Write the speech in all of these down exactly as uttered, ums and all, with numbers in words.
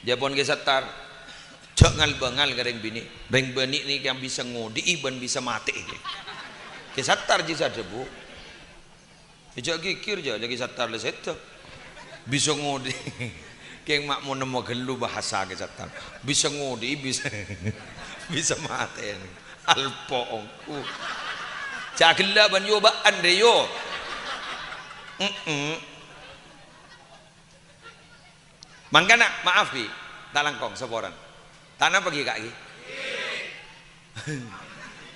Jâ' pon Kè Sattar, jâ' ngal-bângal ka rèng binè'. Rèng binè' nèka bisa ngodhi'i bân bisa matè'è. Kè Sattar jiyâ sè adhâbu. Jâ' ghighir, jâ', jâ' Kè Sattar la sèdhâ. Bisa ngodhi'i. Kèng ma' mon nemmo ghâllu bhâsa Kè Sattar. Bisa ngodhi'i, bisa, bisa matè'è. Alpo ongghu. Jâ' ghellâ' bân yo bâ'ân rè, yo. Mm-mm. Mangkana, maaf, Ghi, ta' langkong saporana. Ta' napa, Ghi, Ka', Ghi?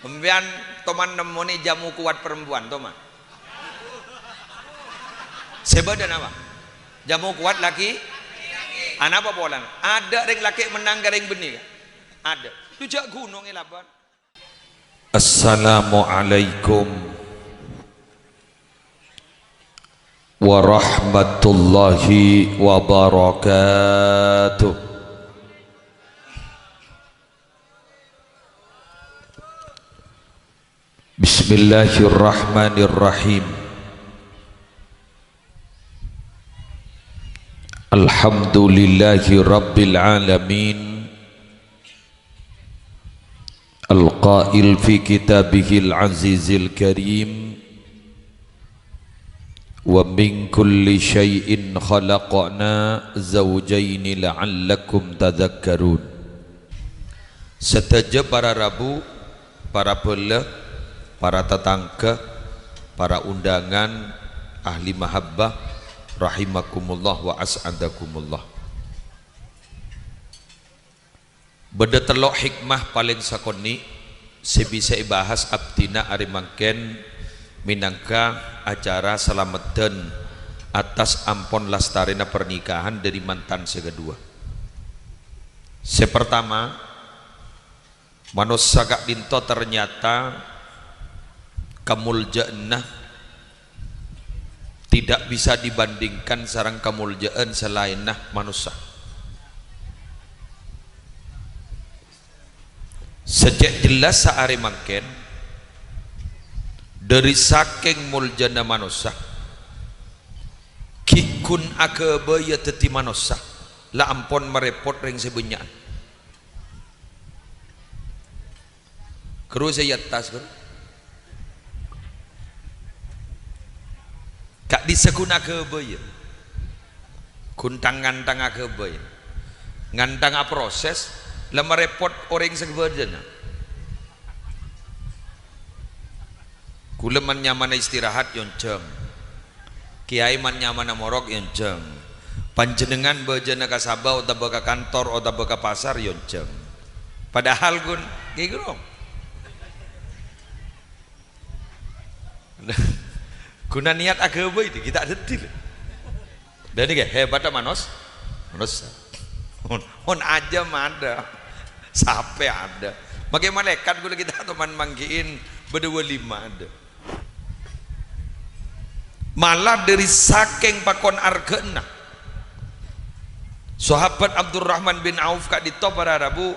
Sampèyan toman nemmonè jamu kuat perempuan, toma? Sè bâdâ napa? Jamu kuat laki? Anapa polana? Adâ' rèng lakè' mennang ka rèng binè', Ka'? Adâ'. Itu jâ' ghunongè laban. Assalamualaikum warahmatullahi wabarakatuh. Bismillahirrahmanirrahim. Alhamdulillahi rabbil alamin. Al-qail fi kitabihil azizil karim, "Wa min kulli syai'in khalaqna zawjaini la'allakum tadzakkarun." Sadhâjâ para rabu, para bhâlâ, para tatangghâ, para undangan, ahli mahabbah, rahimakumullah wa as'adakumullah. Bâdâ tello' hikmah palèng sakonè' sè bisa èbahas abdhina arè mangkèn mènangka acara salameddhân attas ampon lastarèna parnikahan dâri mantan sè kaduwâ. Sè partama, manossa ka'dinto ternyata kamoljâ'ânna tidak bisa dibandingkan sareng kamoljâ'ân salaènna manossa. Sè cè' jelas saarè mangkèn, dâri sakèng moljâna manossa, ghi' ghun aghâbâyâ dhâddhi manossa, la ampon marèpot rèng sè bânnya'an. Ghuru sè è attas, ghuru. Ka'dissa ghun aghâbâyâ. Ghun thang-nganthang aghâbâyâ. Nganthang aproses, la marèpot orèng sè bâdâna. Ghulâ man-nyamana istirahat, yonjhâng. Kèyaè man-nyamana morok, yonjhâng. Panjhennengngan bâjâna ka sabâ otabâ ka kantor otabâ ka pasar, yonjhâng. Padahal ghun, ghi ghun. Ghuna niat aghâbây, ghi' ta' dhâddhi, lho. Dhâddhi, ghi, hebatta manos-, manossa. Mon, mon ajâm adâ'. Sapè adâ'. Makè malaèkat ghulâ ghi' ta' toman mangghi'in bâdâ walimah adâ'. Mala dhâri sakèng pakon arghâna, Sahabat Abdurrahman bin Auf ka'dinto para rabu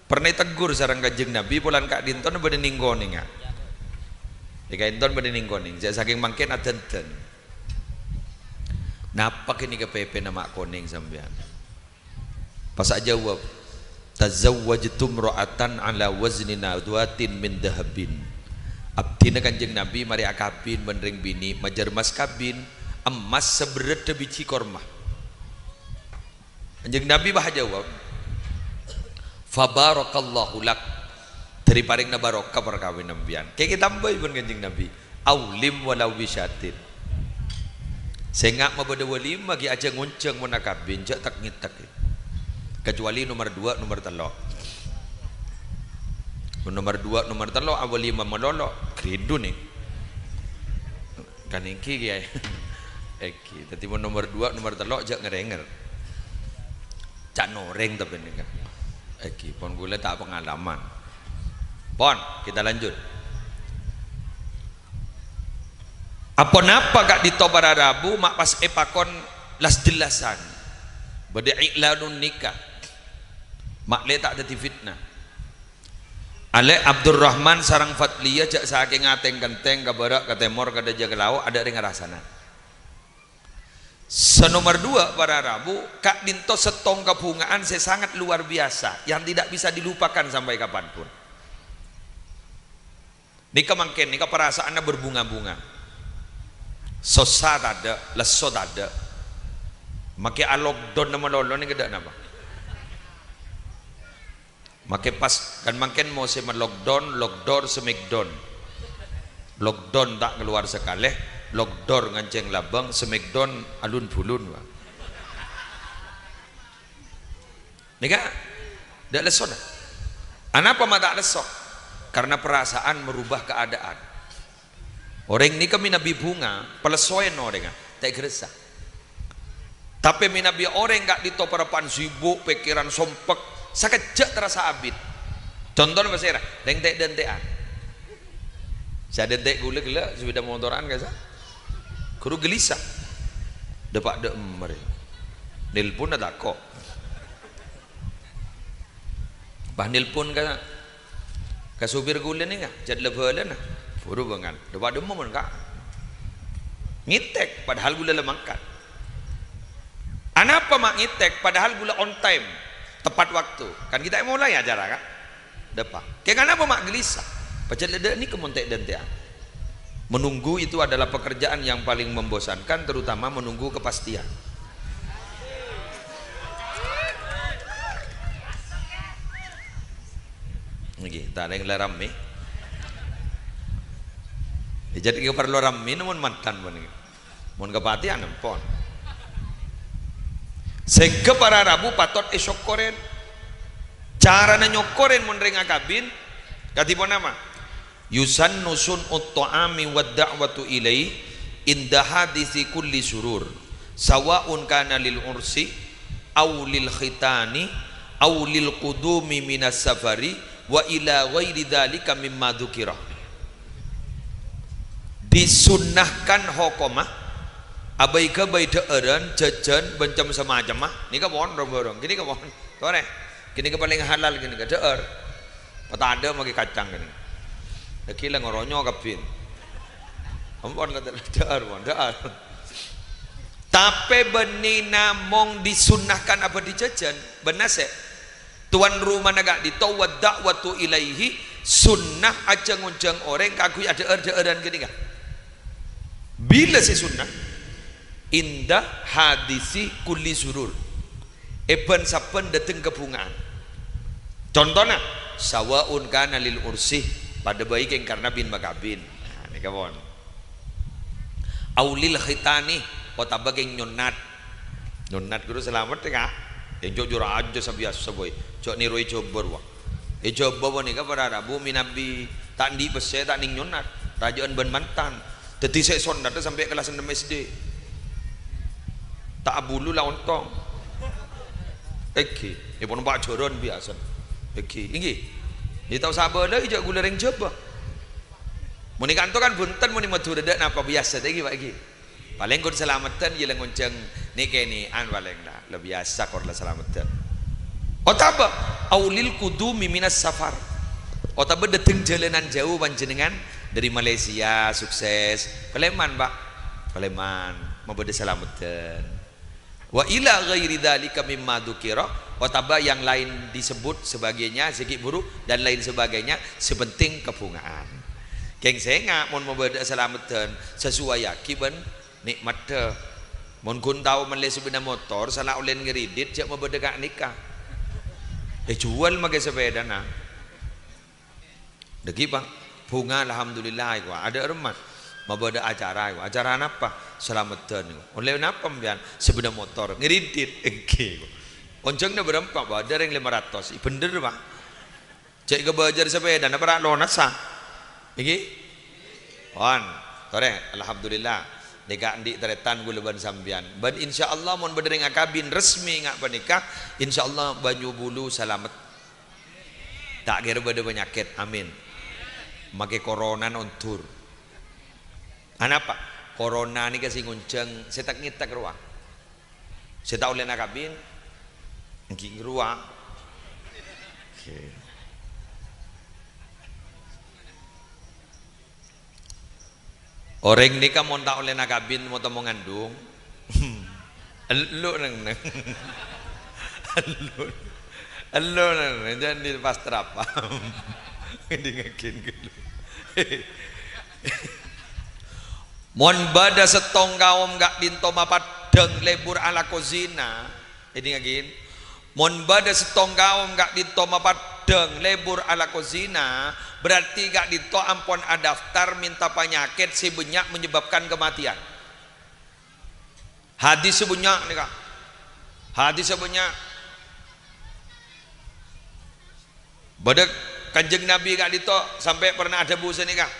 pernah ètegghur sareng Kanjeng Nabi polana ka'dinto bâdâ nèng-konèngnga. È ka'dinto bâdâ nèng-konèng, jhâ' sakèng mangkèn adhândhân. "Napa kènè' ka pèpèna ma' konèng sampèyan?" Pas ajâwâb, "Tazawwajtu imra'atan ala wazni nadwatin min dhahabin." Abdhina Kanjeng Nabi marè akabin bân rèng binè' majâr mas kabin, emmas sabherrâddhâ biji korma. Kanjeng Nabi pas ajâwâb, "Fabarakallahu lak." Dhâri parèngna barokah parkawin sampèyan. Kèkè tambâi bân Kanjeng Nabi. "Aulim walau bisyatin." Sènga' mabâdâ walimah ghi' ajâ ngonjhâng mon akabin, jhâ' tek-ngètek. Kecuali nomer dua, nomer tello'. Mon nomer dua, nomer tello', awalimah malolo, grindu nè. Kan èngghi, Kèyaè. Èngghi. Dhâddhi mon nomer dua, nomer tello', jhâ' ngèr-ngèr. Ca' norèng tapè nèka. Èngghi, pon ghulâ ta' pengalaman. Pon, kita lanjut. Aponapa ka'dinto para rabu ma' pas èpakon las-jellasan? Bâdâ i'lanun nikah. Ma' lè ta' dhâddhi fitnah. Alè Abdurrahman sareng Fadliyah jhâ' sakènga tèng-kentèng ka bârâ', ka tèmor, ka dâjâ, ka lao', adâ' rèng arasana. Sè nomer dua, para rabu, ka'dinto sèttong kabhunga'an sè sangat luar biasa, yang tidak bisa dilupakan sampai kapanpun. Nèka mangkèn, nèka perasaanna berbunga-bunga. Sossa tadâ', lesso tadâ'. Makè a-lockdown malolo nèka dâ' napa? Makè pas kan mangkèn mosèm lockdown, lockdoor, smackdown. Lockdown ta' kalowar sakalè, lockdoor ngancèng labâng, smackdown alun-bulun, Pak. Nèka, dâ' lessona. Anapa ma' ta' lesso? Karena perasaan merubah keadaan. Orèng nèka mènabi bhunga, palessoèn orèngnga, ta' èghâressa. Tapè mènabi orèng ka'dinto parappa'na sibuk, pèkkèran sompek, sakejjhâ' terasa abit. Contona pasèra? Rèng tè'-dântè'an. Sè adântè' ghulâ ghellâ' sepeda motoran kassa'. Ghuru gelisah. Dâpa' dâ' emma rè. Nelponna tako'. Pas nelpon ka, ka supir ghulâ nèka, jhât la-bâlâna. Buru bângal. Dâpa' dâ' emma mon, Ka'. Ngètèk, padahal ghulâ la mangkat. Anapa ma' ngètèk, padahal ghulâ on time, tepat waktu. Kan kita mulai acara, Ka'? Dâpa'. Kèng anapa ma' gelisah? Pajhât la dâ' nèka mon tè'-dântè'an. Menunggu itu adalah pekerjaan yang paling membosankan, terutama menunggu kepastian. Ngghi, ta' rèng la rammè. Jadi parlo rammè mon mantan mon. Mon kapatèyan, empon. Sèngghâ para rabu patot èsokkorè. Carana nyokkorè mon rèng akabin, kadhi ponapa? Yusannu sun'ut ta'ami wad da'watu ilaihi inda hadisi kulli surur, sawa'un kana lil ursi, aw lil khitani, aw lil qudumi minas safari, wa ila ghairi dzalika mimma dzukira. Disunnahkan hokomma, abâi-ghâbây dhâ'ârân, jhâjhân, bân cem-, samacemma. Nèka pon rong-bhârong. Ghânèka pon. Torè. Ghânèka palèng halal ghânèka, dhâ'âr. Patadâ' makè kacang ghânèka. Lagi la ngoronyo kabbhi. Ampon kata dhâ'âr, pon, dhâ'âr. Tapè bânnè namong disunnahkan abâdhi jhâjhân, bân nasè'. Tuan rumana ka'dinto, wad da'watu ilaihi, sunnah ajhâng-onjhâng orèng kaangghuy adhâ'âr-dhâ'ârân ghânèka. Bilâ sè sunnah? Inda hadisi kulli surur. È bân-sabbhân dâteng kabhunga'an. Contona, sawa'un kana lil ursi, padâ bhâi kèng karna bin makabin. Nah, nèka pon. Aw lil khitani, otabâ kèng nyonnat. Nyonnat ghuru salamet, yâ, Ka'? Enjâ' jhur ajâ sabiyasa, boy. Jhâ' nèro è Jhâbâ rowa. È Jhâbâ panèka para rabu mènabi ta' andi' pèssè ta' nèng nyonnat. Rajâ'ân bân mantan. Dhâddhi sè sonnat sampè' kellas ennem S D. Ta' abulu la ontong. Èngghi. Èpon pajhârân biyasana. Èngghi. Èngghi. Yâ tao sabâlâ jhâ' ghulâ rèng Jhâbâ. Mon è kanto kan bhunten, mon è Madhurâ dâ' napa biyasa ta' èngghi, Pak, èngghi. Palèng ghun salameddhân, yâ la ngonjhâng nè'-kènè'an palèng la, la biyasa kor la salameddhân. Otabâ, aw lil qudumi minas safar. Otabâ dâteng jhâlânan jhâu panjhennengngan dâri Malaysia, sukses. Palèman, Pak. Palèman, mabâdâ salameddhân. Wa ila ghairi dzalika mimma dzukira, otabâ yang lain disebut sebagainya, sè ghi' bhuru, dan lain sebagainya, sè penting kabhunga'an. Kèng sènga' mon mabâdâ'â salameddhân, sasuwaiyaghi bân nè'maddhâ. Mon ghun tao mellè sepeda motor, sala ollèna ngredit, jhâ' mabâdâ ka'nèka. Èjhuwâl makè sepedana. Dhâggi', Pak, bhunga, alhamdulillah, èko. Adâ' remma. Mabâdâ acara, èko. Acara napa? Salameddhân, èko. Ollè napa, sampèyan? Sepeda motor. Ngredit. Èngghi, èko. Onjhângnga bârâmpa, Pak? Bâdâ rèng lèma ratos. Bhender, Pak. Cè' kabâjâr sepedana, para' lonassa. Èngghi? Wan. Torè, alhamdulillah. Nèka andi' tarètan kaulâ bân sampèyan. Bân insyaallah, mon bâdâ rèng akabin resmi nga' panèka, insyaallah, Banyubulu salamet. Ta' kèra bâdâ panyakèt. Amin. Makè koronana ondur. Anapa? Korona nèka sè ngonjhâng sè tek-ngètek rowa. Sè ta' ollèna kabin, èngghi rowa. Oke. Orèng nèka mon ta' ollèna kabin, mon ta' mau ngandung. Elu neng-neng. Elu. Elu neng-neng. Jangan dilepas terapa. Dingegin dulu. Mon bâdâ sèttong kaom ka'dinto mapaddhâng lebur alako zina, èdingaghin. Mon bâdâ sèttong kaom ka'dinto mapaddhâng lebur alako zina, berarti ka'dinto ampon adaftar mènta panyakèt sè bânnya' menyebabkan kematian. Hadis sè bânnya' nèka. Hadis sè bânnya'. Bâdâ Kanjeng Nabi ka'dinto sampè' pernah adhâbu sanèka,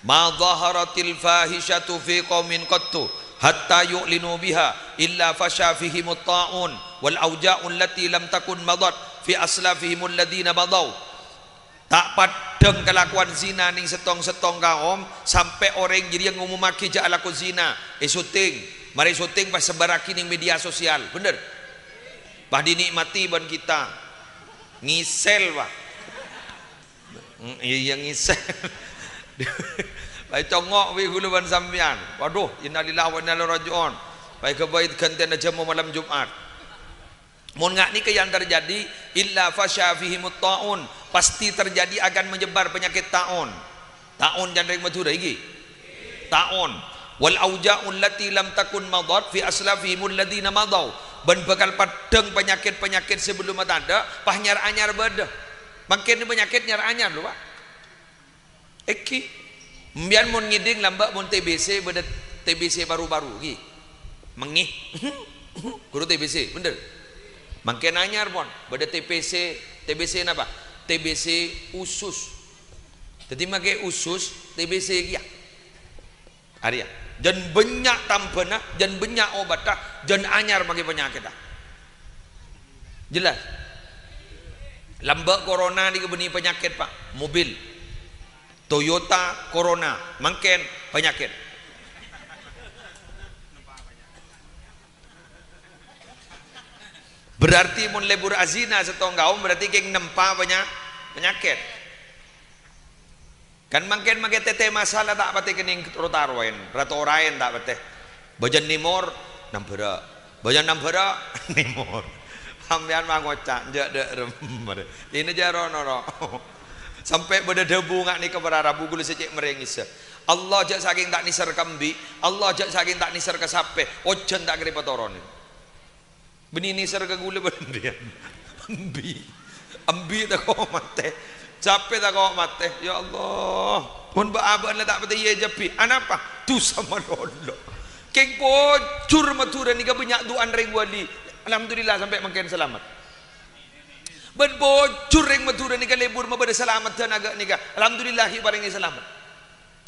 "Ma dhaharatil fahishatu fi qaumin qattu hatta yu'linu biha illa fasha fihimut ta'un wal auja'u allati lam takun madat fi aslafihimul ladzina madau." Ta' paddhâng kalakowan zina neng sèttong-sèttong kaom, sampè' orèng jârèya ngomomaghi jâ' alako zina, èsuting, marè èsuting pas sebarraghi neng media sosial, bhender? Pas dinikmati bân kita. Ngèsèl, Pak. Mm, iyâ, iyâ, ngèsèl. Pas ècongngo' bi' ghulâ bân sampèyan. Waduh, innalillahi wa inna ilaihi raji'un. Pas èghâbây ghântèyanna jhâmo malem Jum'at. Mon nga' nèka yang terjadi, illa fasha fihimut ta'un, pasti terjadi akan menyebar penyakit ta'un. Ta'un can rèng Madhurâ iki. Ta'un. Wal auja'u allati lam takun madat fi aslafihimul ladzina madau. Bân bhâkal paddhâng panyakèt-panyakèt sè bellumma tadâ', pas nyar-anyar bâdâ. Mangkèn panyakèt nyar-anyar, lho, Pak. Èngghi, sampèyan mon ngèdhing lambâ' mon T B C bâdâ T B C paru-paru, ghi. Mengngè. Ghuru T B C, bhender. Mangkèn anyar pon, bâdâ T B C, T B C napa? T B C usus. Dhâddhi makè usus, T B C kèya. Arèya. Jân bânnya' tambhâna, jân bânnya' obatta, jân anyar makè panyakètta. Jelas? Lambâ' corona nèka bânnè panyakèt, Pak. Mobil. Toyota Corona. Mangkèn panyakèt. Berarti mon lebur azina sèttong kaom, berarti kèng nempa panya-, panyakèt. Kan mangkèn makè tètè masalah ta' patè kennèng ro-taroèn, ra-toraèn ta' patè. Bâjâ nèmor, nambhârâ'. Bâjâ nambhârâ', nèmor. Sampèyan ma' ngoca', "Jâ' dâ' remmer." Ina jâ' ro-noro. Sampè' bâdâ dhâbu nga' nèka para rabu ghulâ sè cè' marèngèsa. Allah jâ' sakèng ta' nèser ka embi', Allah jâ' sakèng ta' nèser ka sapè, ojhân ta' kèrèpa toron. Bânnè nèser ka ghulâ bân sampèyan. Embi'. Embi' tako' matè. Sapè tako' matè. Ya Allah. Mon bâ'-abâ'na la ta' patè èjâbbhi. Anapa? Dhusa malolo. Kèng pojhur Madhurâ nèka bânnya' du'ana rèng wali. Alhamdulillah sampè' mangkèn salamet. Bân pojhur rèng Madhurâ nèka lebur mabâdâ salameddhân ghâ' nèka. Alhamdulillah èparèngè salamet.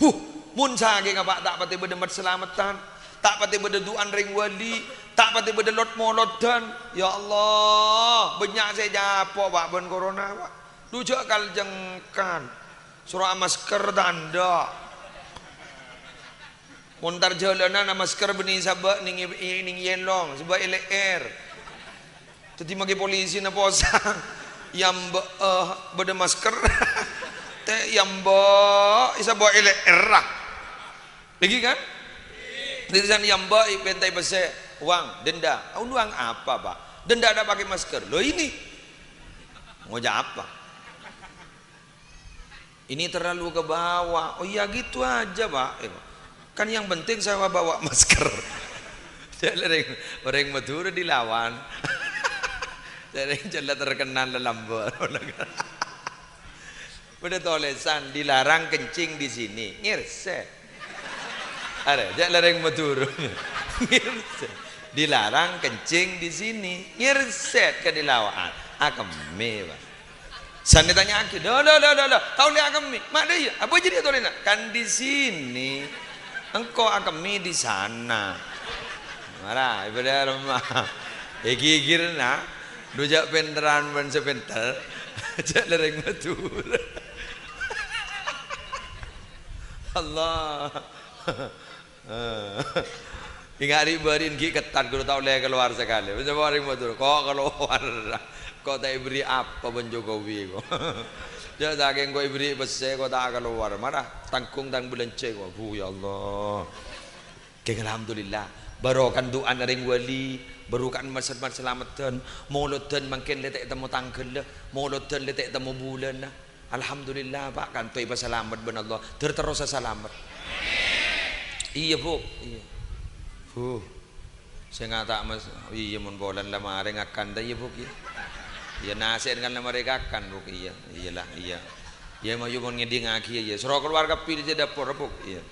Huh, mon sakènga, Pak, ta' patè bâdâ mat-salameddhân, ta' patè bâdâ du'ana rèng wali, ta' patè bâdâ lot-molodhân. Ya Allah, bânnya' sè ècapo', Pak, bân corona, Pak. Dhu jâ' kal-cengkal. Soro amasker ta' endâ'. Mon tar jhâlânan amasker bânnè sabâ' nèng, nèng yèlong, sabâ' è lè'èr. Dhâddhi makè polisina posang. Yambâ'â bâdâ masker. Tè yambâ' èsabâ' è lè'èrra. Lagi kan? Dhâddhi san yambâ' èpèntaè pèssè, "Uang, denda." "Ah, uang apa, Pak?" "Denda ada pakai masker." "Loh, ini." Ngoca' apa? Ini terlalu ke bawah. Oh iya, gitu aja, Pak. Eh, kan yang penting saya bawa masker. Jâ' la rèng, orèng Madhurâ dilawan. Jâ' la rèng jâ' la terkenal lalambâ'. Bâdâ tolèsan, "Dilarang kencing di sini." Ngèrsèt. Arè, jâ' la rèng Madhurâ. Ngèrsèt. "Dilarang kencing di sini." Ngèrsèt ka dilawan. Akemmè, Pak. San ètanya'aghi, "Lho, lho, lho, lho, lho, ta' ollè akemmè?" "Ma' dâ' iyâ, apa jârèya tolèna?" "Kan di sini. Engko' akemmè di sana." Mara, ibâdâ remma. Èghighirna, dhu jâ' pènterran bân sè pènter. Jâ' la rèng Madhurâ. Allah. Eh. Ènga' ri'-bâri'en ghi' ketat, ghuru ta' ollè kalowar sakalè. Bân sapa orèng Madhurâ, "Ko' kalowar. Ko' ta' èberri' apa bân Jokowi, ko'." Jâ' sakèng ko' èberri' pèssè, ko' ta' kalowar. Mara tangghung tang bâlânjhâ, ko'. Bu, ya Allah. Kèng alhamdulillah. Barokana du'ana rèng wali. Baroka'an mas-, mas-, salameddhân, molodhân mangkèn la ta' ètemmo tangghâllâ, molodhân la ta' ètemmo bulâna. Alhamdulillah, Pa', kanto èpasalamet bân Allah. Ter-, terrosa salamet. Iyâ, Bu'. Iyâ. Bu'. Sè ngata' mas-, iyâ, mon polana la marè ngakan, ta' iyâ, Bu', iyâ. Iyâ, nasè' kan la marè kakan, Bu', iyâ. Iyâlah, iyâ. Iyâ, mayu mon ngèdingngaghi, iyâ. Soro kalowar kabbhi dâri dâpor, Bu', iyâ.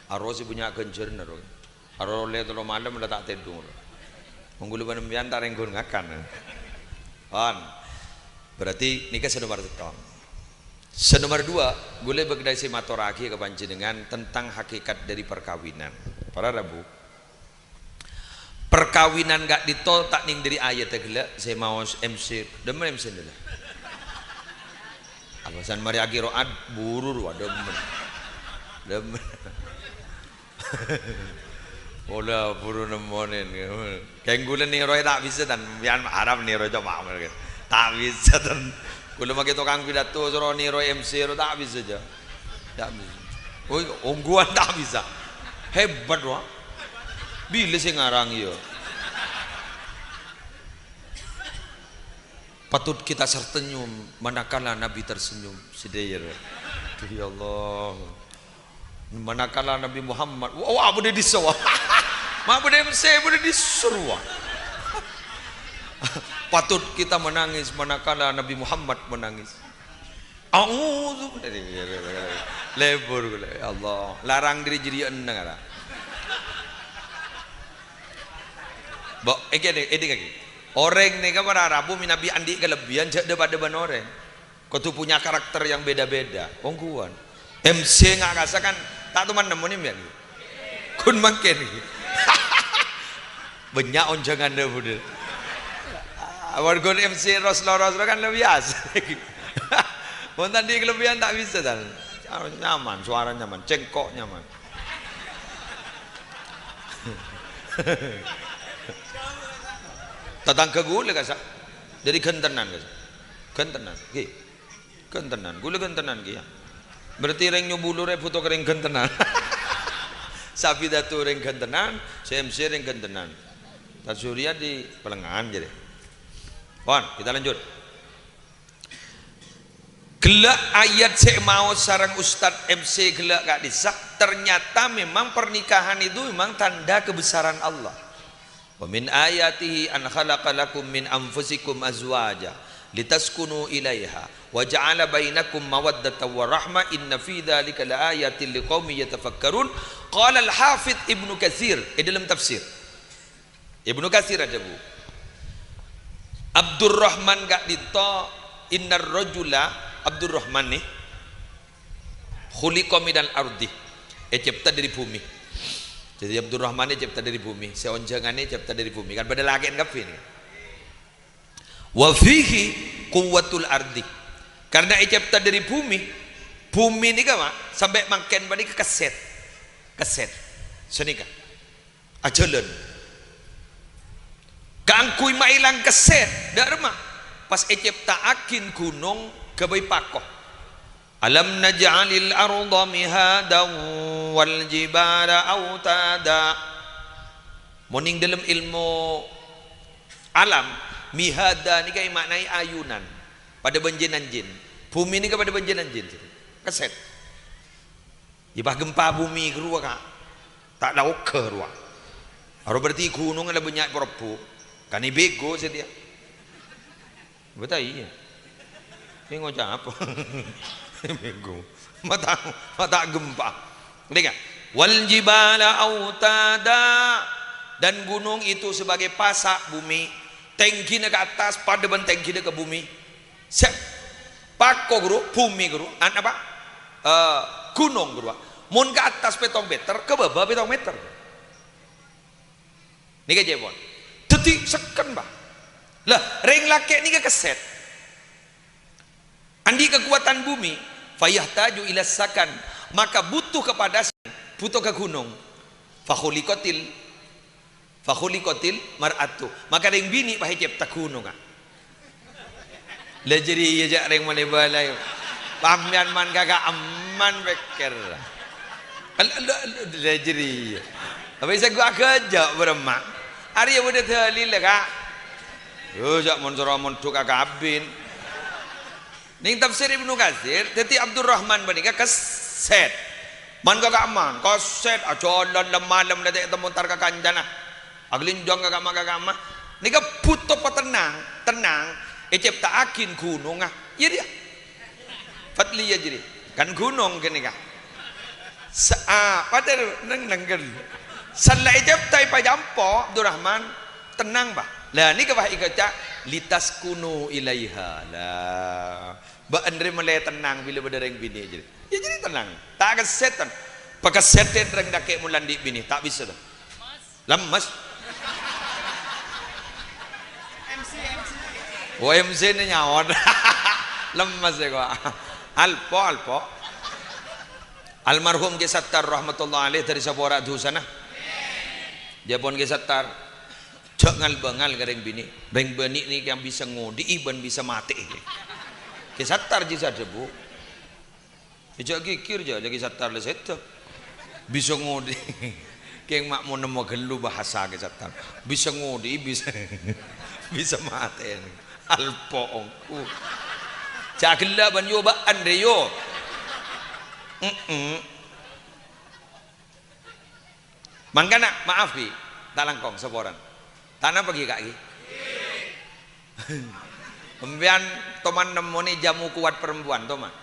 Aro sè bânnya' ghânjhârânna, ro. Aro ollè tello malem la ta' tèdung, ro. Mon ghulâ bân sampèyan ta' rèng ghun ngakan. Pon. Berarti nèka sè nomer sèttong. Sè nomer dua, ghulâ bâkal sè matorraghi ka panjhennengngan tentang hakikat dâri parkabinan. Para rabu. Parkabinan ka'dinto ta' nèng dâri ayatta ghellâ' sè maos M C. Dâmma M C dâlâ. Alasan marè aghâro'an buru rowa dâmma. Dâmma. Ola buru nemmonè. Kèng ghulâ nèroè ta' bisa, tan. Sampèyan arep nèroè coma. Ta' bisa, tan. Ghulâ makè tokang pidato, soro nèroè M C ro ta' bisa, jâ. Ta' bisa. Oi, ongghuwân ta' bisa. Hebat, wa. Bilâ sè ngarang, iyâ? Patut kita tersenyum manakala Nabi tersenyum. Sedayâ. Aduh, ya Allah. Manakala Nabi Muhammad, wa-, wa-, bâdâ dissa, wa. Ma' bâdâ M C, bâdâ dissa, wa. Patut kita menangis manakala Nabi Muhammad menangis. A'udzu, lebur ghulâ, ya Allah. Larang dâri jârèya enneng, ara. Bo, èkè, èdingngaghi. Orèng nèka para rabu mènabi andi' kalebbiyân, jhâ' dhâ-padâ bân orèng. Kodhu punya karakter yang beda-beda. Ongghuwân. M C nga' kasa kan ta' toman nemmo nèmèyan. Ghun mangkèn. Bânnya' onjhânganna budhâ. Amarghâ M C ros-loros kan lebbi asik. Mon ta' andi' kalebbiyân ta' bisa, tan. Nyaman, suara nyaman, cengkok nyaman. Tatangghâ ghulâ kasa. Dâri Ghântenan, kasa. Ghântenan, ghi. Ghântenan. Ghulâ Ghântenan, ghi, ya. Berarti rèng Nyobulurè bhuto ka rèng Ghântenan. Sè apidato rèng Ghântenan, sè M C rèng Ghântenan. Tan Surya di Pelengahan, jârèya. Pon, kita lanjut. Ghellâ' ayat sè maos sareng Ustad M C ghellâ' ka'dissa', ternyata memang pernikahan itu memang tanda kebesaran Allah. "Wa min ayatihi an khalaqa lakum min anfusikum azwaja litaskunu ilaiha wa ja'ala bainakum mawaddatan wa rahmah, inna fi dzalika laayatil liqaumin yatafakkarun." Qala Al-Hafidz Ibnu Katsir, è dâlem tafsir. Ibnu Katsir adhâbu, Abdurrahman ka'dinto, innar rajula, Abdurrahman nè, khuliqa minal ardi, ècèpta dâri bhumè. Jadi Abdurrahman ècèpta dâri bhumè, sè onjhânganna ècèpta dâri bhumè, kan padâ lakè'an kabbhi nè. Wa fihi quwwatul ardi, karna ècèpta dâri bhumè, bhumè nèka, Ma', sampè' mangkèn panèka kèsèt, kèsèt, sanèka. Ajhâlân. Kaangghuy maèlang kèsèt, dâ' remma. Pas ècèpta'aghin ghunong ghâbây pako. "Alam naj'alil arda mihadan wal jibala autada." Mon nèng dâlem èlmo alam, mihada nèka èma'naè ayunan. Padâ bân jin-anjin. Bhumè nèka padâ bân jin-anjin. Kèsèt. Yâ, pas gempa bumi kerowa, Ka'. Ta' laogghâ rowa. Aro berarti ghunong la bânnya' èpèrebbhu'. Kan èbego satèya. Bâta iyâ. Sè ngoca' apa? Èbego. Mata, mata gempa. Dengar. "Wal jibala autada." Dan gunung itu sebagai pasak bumi. Tèngghina ka attas, padâ bân tèngghina ka bumi. Sè pako, ghuru, bumi, ghuru, an-, apa? Eh, ghunong, ghuru. Mon ka attas pètong mèter, ka bâbâ pètong mèter. Nèka cèpon. Dhâddhi sekken, Pak. Lah, rèng lakè' nèka kèsèt. Andi' kakowadhân bumi, fayahtaju ila sakan, maka butuh kepada, butuh ka ghunong. Fakhuliqatil Fakhuliqatil mar'atu. Maka rèng binè' pas ècèpta ghunongnga. La jârèya jhâ' rèng malè bâlâi. Sampèyan man kaka' emman pèkkèr. Al-, al-, al-, la jârèya. Apa bisa gua aghâjâ' bârâmma? Arèya bâdâ dalilla, Ka'. Yo, jhâ' mon soro mondhuk akabin. Neng tafsir Ibnu Katsir, dhâddhi Abdurrahman panèka kesset. Man ka ka'emma, kesset, ajhâlân lem-malem la ta' ètemmo entar ka kancana. Aghâlinjhâng ka ka'emma, ka ka'emma. Nèka bhuto patennang, tennang, ècèpta'aghi ghunongnga. Iyâ, rèya. Fadliyah jârèya. Kan ghunong ghânèka. Sa-, a, patè neng-, nengghel. Sella ècèpta èpajâmpo, Abdurrahman, tennang, bâ. La, nèka, bâ, èkaca', "Litaskunu ilaiha." La, bâ'na rè mèlè tennang bilâ bâdâ rèng binè' jârèya. Iyâ, jârèya tennang. Ta' kesset, tan. Pakessettè rèng lakè' mon la andi' binè', ta' bisa, tan. Lemmes. Oh, M C-na nyaot. Lemmes, ya, kok. Alpo, alpo. Almarhum Kè Sattar rahmatullah alaih dâri sapora dhusana. Jhâ' pon Kè Sattar, jhâ' ngal-bângal ka rèng binè'. Rèng binè' nèka bisa ngodhi'i bân bisa matè'è. Kè Sattar jiyâ sè adhâbu. Jhâ' ghighir, jhâ', jhâ' Kè Sattar la sèdhâ. Bisa ngodhi. Kèng ma' mon nemmo ghâllu bhâsa Kè Sattar. Bisa ngodhi, bisa, bisa matè'è. Alpo ongghu. Jhâ' ghellâ' bân yo bâ'na rè, yo. Mm-mm. Mangkana, maaf, Ki, ta' langkong saporana. Ta' napa, Ki, Ka', Ki? Sampèyan toman nemmonè jamu kuat perempuan, toman?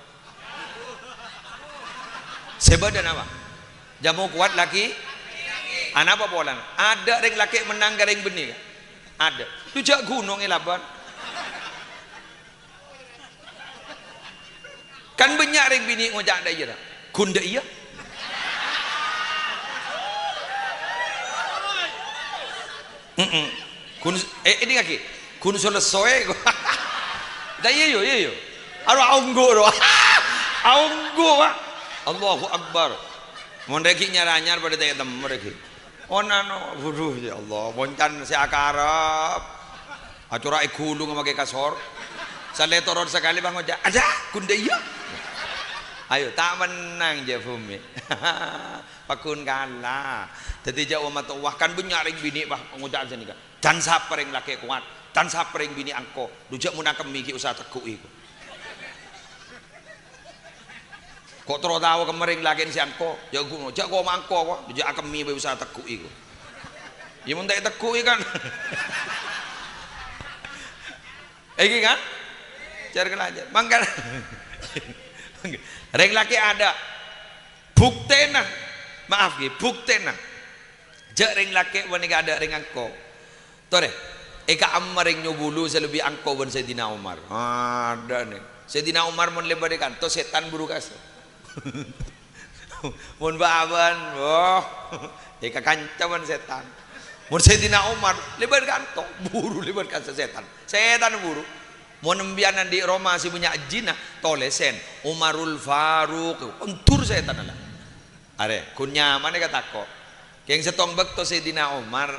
Sè bâdâ napa? Jamu kuat laki? Anapa polana? Adâ' rèng lakè' mennang ka rèng bânnè, Ka'? Adâ'. Lu jhâ' ghunong èlabân. Kan bânnya' rèng binè' ngoca' dâ' iyâ, ra? Ghun dâ' iyâ? Heeh. Ghun, eh, èdingngaghi. Ghun sè lèssowè. Dâ' iyâ, yo, iyâ, yo. Aro aongghu, ro. Aongghu, Pak. Allahu Akbar. Mon règi nyar-anyar padâ ta' ètemmo règi. Oh, nano, waduh, ya Allah, boncan sè akarep. Acora' èghulung maskè kasor. Salè toron sakalè, bâ, ngoca', "Adâ', ghun dâ' iyâ." Ayo, ta' mennang, jhâ' bhumè. Pagghun kala. Dhâddhi, jhâ' omatowa kan bânnya' rèng binè', bâ, ngoca' sanèka. Can sapa rèng lakè' kowat, can sapa rèng binè' angko. Lu jhâ' mon akemmè ghi' usaha tegghu'i, ko. Ko' terro tao kemma rèng lakè'na sè angko. Jhâ' gu-, jhâ' koma angko, ko. Jhâ' akemmè bhâi usaha tegghu'i, ko. Iyâ, mon ta' ètegghu'i, kan. Èngghi, kan? Jar kalajar. Mangkana. Rèng lakè' adâ'. Buktèna. Maaf, ghi, buktèna. Jhâ' rèng lakè' panèka adâ' rèng angko. Torè, è ka'emma rèng nyobulu sè lebbi angko bân Sayyidina Umar. Adâ' nè. Sayyidina Umar mon lèbât è kanto, sètan buru kassa'. Mon bâ-abâ'ân, wah, èkakanca bân sètan. Mon Sayyidina Umar lèbât kanto, buru lèbât kassa' sètan. Sètan buru. Mon sampèyan andi' roma sè bânnya' jinna, tolèsèn, "Umarul Faruq." Ondur sètanna la. Arè, ghun nyamanna ka tako'. Kèng sèttong bâkto Sayyidina Umar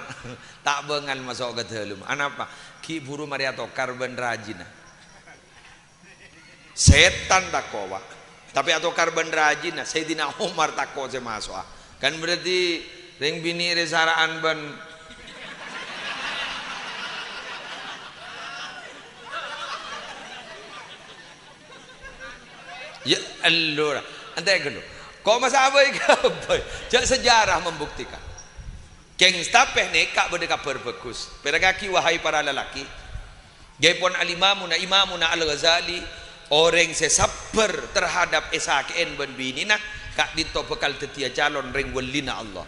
ta' bângal maso' ka dâlem. Anapa? Ghi' buru marè atokar bân rajina. Sètan tako', Pak. Tapè atokar bân rajina, Sayyidina Umar tako' sè maso'a. Kan berarti rèng binè' rè sara'an bân Ya, ellora. Entè' ghâllu. Ko' masa abâi-kabâi. Jhâ' sejarah membuktikan. Kèng, tapè nèka bâdâ kabhâr bhâghus. Pèrengngaghi, wahai para lalakè. Ghi pon Al-Imamuna, Imamuna Al-Ghazali, orèng sè sabbhâr terhadap èsakè'è bân binèna, ka'dinto bhâkal dhâddhiyâ calon rèng wâlina Allah.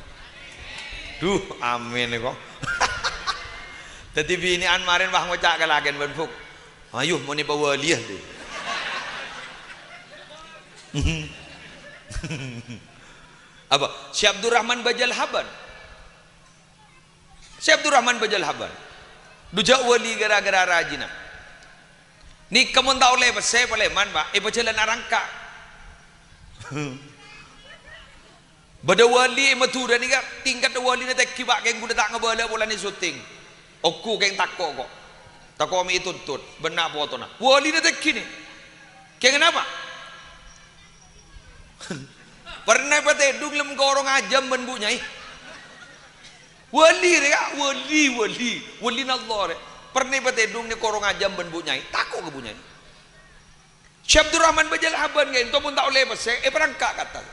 Duh, amin, ko'. Dhâddhi binè'an marèn, wah, ngoca' ka lakèn bân bhuk. Ayo, mon èpawâliyâ, dhi. Apa? Syekh Abdurrahman Bajal Haban. Syekh Abdurrahman Bajal Haban. Dujâ' wali ghârâ-ghârâ rajina. Nèka mon ta' ollè pèssè, palèman, Pak, èpajhâlân arangka'. Bâdâ wali è Madhurâ nèka, tingkat walina tèngghi, Pak, kèng ghulâ ta' ngabâlâ polana syuting. Ongghu kèng tako', ko'. Tako' mè' ètuntut, bân na' potona. Walina tèngghi, nè. Kèng anapa? Pernah èpatèdung lem korong ajâm bân Bu Nyai. Wali rè, ya, wali, wali. Walina Allah rè. Pernah èpatèḍung nèko rong ajâm bân Bu Nyai. Tako' ka Bu Nyai. Syekh Abdurrahman Bajalahaban kaènto mon ta' ollè pèssè, èparangka' ka attas.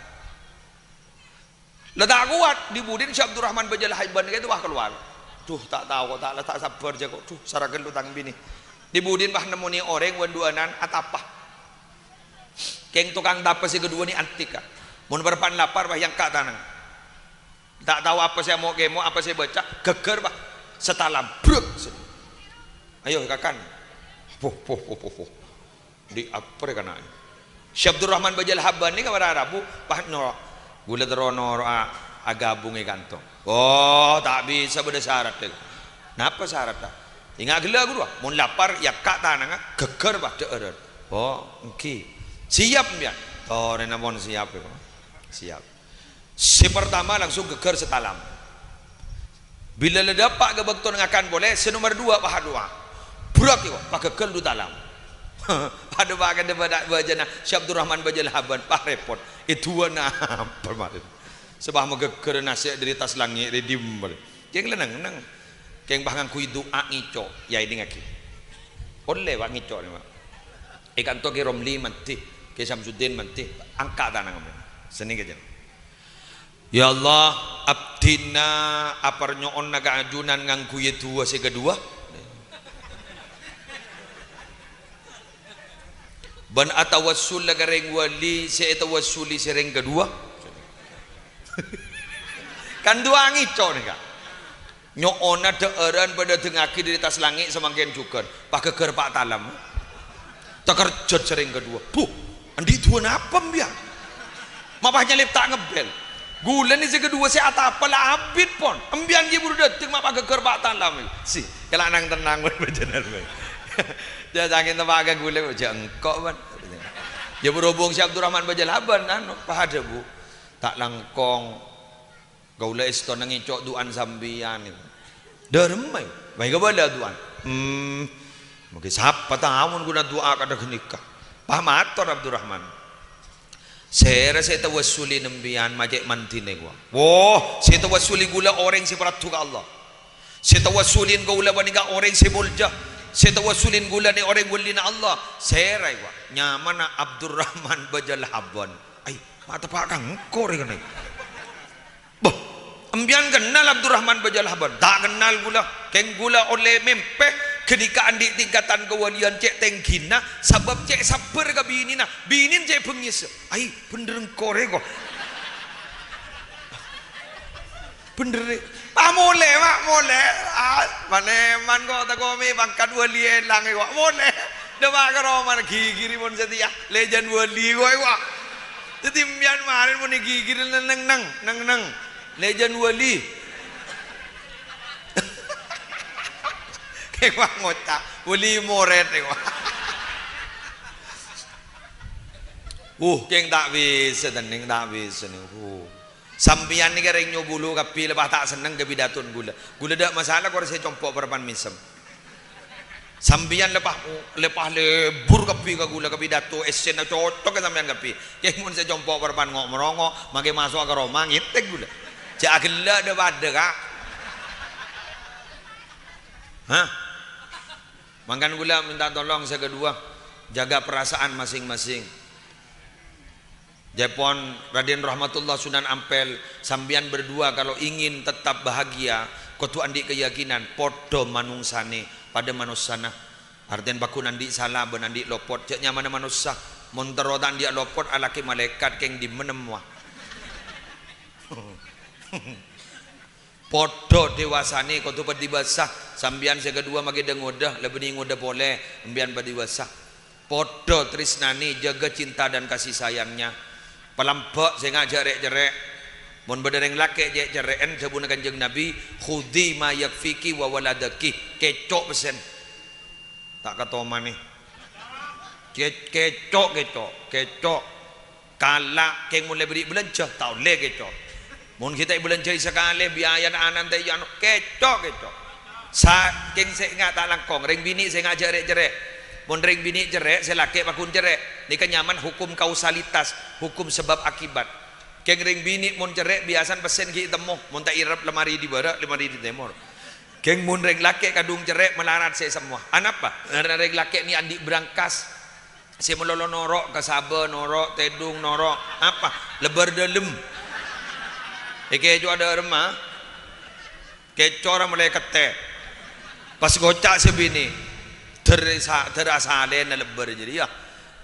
La ta' kowat, ḍi-buḍina Syekh Abdurrahman Bajalahaban kaènto, wah, kalowar. Ḍu, ta' tao ko', ta' la ta' sabbhâr jâ ko'. Ḍu, sara ghâllu tang binè. Ḍi-buḍina, wah, nemmonè orèng wan-ḍuwânan atapa. Kèng tokang tapa sè kaḍuwâ nè antik, ka. Mon bârâmpan lapar, wah, èangka' tanang. Ta' tao apa sè amo'-kemo', apa sè èbâca, ghâgghâr, Pak. Satalam, brek. Ayo, kakan. Poh, poh, poh, poh, poh. Ḍi' apa rè kana'? Syekh Abdurrahman Bajalahaban nèka para rabu, pas noro'. Ghulâ terro noro'a aghâbung è kanto. Oh, ta' bisa, bâḍâ sarat, Dek. Napa sarat, ta'? Enga' ghellâ' ghuru, ah. Mon lapar, èangka' tanangnga, ghâgghâr, Pak, ḍhâ'ârân. Oh, èngghi. Siap, sampèyan? Torè, mon siap, ya, Pak. Siap. Sè partama langsung ghâgghâr satalam. Bilâ la ḍâpa' ka bâkto ngakan polè, sè nomer ḍuwâ' pas aḍu'a. Brak, ya, pas ghâgghâr ḍu talam. Aḍu'a, pas kaḍâ' bâḍâ bâjâna Syekh Abdurrahman Bajalahaban, pas rèpot. Èḍuwâ napa marèna? Sè pas maghâgghâr nasè' ḍâri attas langngè' rè ḍimma. Kèng la neng-neng. Kèng pas ngangghuy du'a ngèco', ya èḍingngaghi. Ollè, Pak, ngèco' rè, Pak. È kanto Kè Romli mandhi, Kè Samsuddin mandhi, angka' tanang, Pak. Senneng kèjâ. Ya Allah, abdhina aparnyo'ona ka ajunan ngangghuy ḍuwâ sè kaḍuwâ. Bân atawassul ka rèng wali sè ètawassuli sè rèng kaḍuwâ. Kan ḍuwâ ngèco' nèka. Nyo'ona ḍhâ'ârân paḍâ ḍingngaghi ḍâri attas langngè' samangkèn jhughân. Pas ghâgghâr pa' talam. Takerjhât sè rèng kaḍuwâ. "Bu, anḍi' ḍuwâ napa, sampèyan? Ma' pas nyalèp ta' ngebbhel. Ghulâ nè sè kaḍuwâ sè atapa la abit, pon. Sampèyan ghi' buru ḍâteng, ma' pas ghâgghâr pa' talam." Si, kala nang-tennang, bân, bâjâna, bân. Ya, sakèng teppa' ka ghulâ, jhâ' engko', bân. Ya, berhubung Syekh Abdurrahman Bajalahaban, anu, paḍâ, Bu. Ta' langkong. Kaulâ èstona ngèco' du'ana sampèyan. Ḍâremma, bâi kabâlâ du'ana. Hmm, mangkè sapa tao mon ghuna du'a kaḍâ' ghânèka. Pas mator Abdurrahman. Sèra sè ètawassuli sampèyan ma' cè' mandhina, kowa. Wo, sè ètawassuli ghulâ orèng sè paraddhu ka Allah. Sè ètawassuli kaulâ panèka orèng sè molja. Sè ètawassuli ghulâ nè orèng walina Allah. Sèra, kowa. Nyamana Abdurrahman Bajalahaban. Ai, ma' teppa' ka engko' rè kennèng. Bâh, sampèyan kennal Abdurrahman Bajalahaban? Ta' kennal ghulâ. Kèng ghulâ ollè mèmpè ghânèka anḍi' tingkatan kawalian cè' tèngghina, sabâb cè' sabbhâr ka binèna. Binèna cè' bengngèsa. Ai, bhender engko' rè, kowa. Bhender rè. Ah, molè, Ma', molè. Ah, man-, man ko' takomè pangkat wali èlang, kowa. Molè. Ḍâpa' ka romana, ghighiri mon satèya. Lèjân wali, kowa, kowa. Dhâddhi, sampèyan marèna mon èghighiri neng-neng, neng-neng. Lèjân wali. Kèng pas ngoca', wali morèd, kowa. Uh, kèng ta' bisa, tennèng ta' bisa, nèng. Uh. Sampèyan nèka rèng Nyobulu kabbhi, la pas ta' senneng ka pidatona ghulâ. Ghulâ ḍâ' masalah, kor sè compo' parappa'na mèsem. Sampèyan la pas, la pas lebur kabbhi ka ghulâ ka pidato, èssèna cocok ka sampèyan kabbhi. Kèng mon sè compo' parappa'na ngo'-morongo', mangkè maso'a ka roma, ngètèk ghulâ. Jhâ' aghellâ' ḍâ-paḍâ, Ka'. Hah? Mangkana ghulâ minta tolong sè kaḍuwâ, jaga perasaan masing-masing. Jârèpon Raden Rahmatullah Sunan Ampel, sampèyan berdua kalau ingin tetap bahagia, kodhu anḍi' keyakinan, poḍâ manongsanè, paḍâ manossana. Artèna pagghun anḍi' sala bân anḍi' lopot, jhâ' nyamana manossa. Mon terro ta' anḍi'â lopot, alakè malaèkat kèng ḍimma nemmowa. Poḍâ dewasana kodhu paḍibasa. Sampèyan sè kaḍuwâ makè ḍâ-ngoḍâ, la bânnè ngoḍâ polè, sampèyan paḍibasa. Poḍâ trèsnana, jaga cinta dan kasih sayangnya. Palambâ' sènga' jhâ' rè'-cerrè'. Mon bâḍâ rèng lakè' cè' cerrè'en, dhâbuna Kanjeng Nabi, "Khudzi ma yakfiki wa waladaki." Kèco' pèssèna. Ta' katomanè. Ke-, kèco', kèco', kèco'. Kala' kèng mon la èberri' bâlânjhâ, ta' ollè kèco'. Mon ghi' ta' èbâlânjhâi sakalè, biayana ana' ta' èyano, kèco', kèco'. Sa-, kèng sènga' ta' langkong, rèng binè' sènga' jhâ' rè'-cerrè'. Mon rèng binè' cerrè', sè lakè' pagghun cerrè'. Nèka nyamana hukum kausalitas, hukum sebab akibat. Kèng rèng binè' mon cerrè' biyasana pèssèna ghi' ètemmo, mon ta' èrep lemari dâri bârâ', lemari dâri tèmor. Kèng mon rèng lakè' kadhung cerrè' malarat sè èsemmowa. Anapa? Karana rèng lakè' nè' andi' brangkas. Sè malolo noro' ka sabâ, noro' tèdung, noro' apa? Lebbâr dâlem. Èkècowa dâ' remma. Kècora molaè kettè. Pas ngoca' sè binè', "Dâr sa-, dâr asalèna lebbâr jârèya."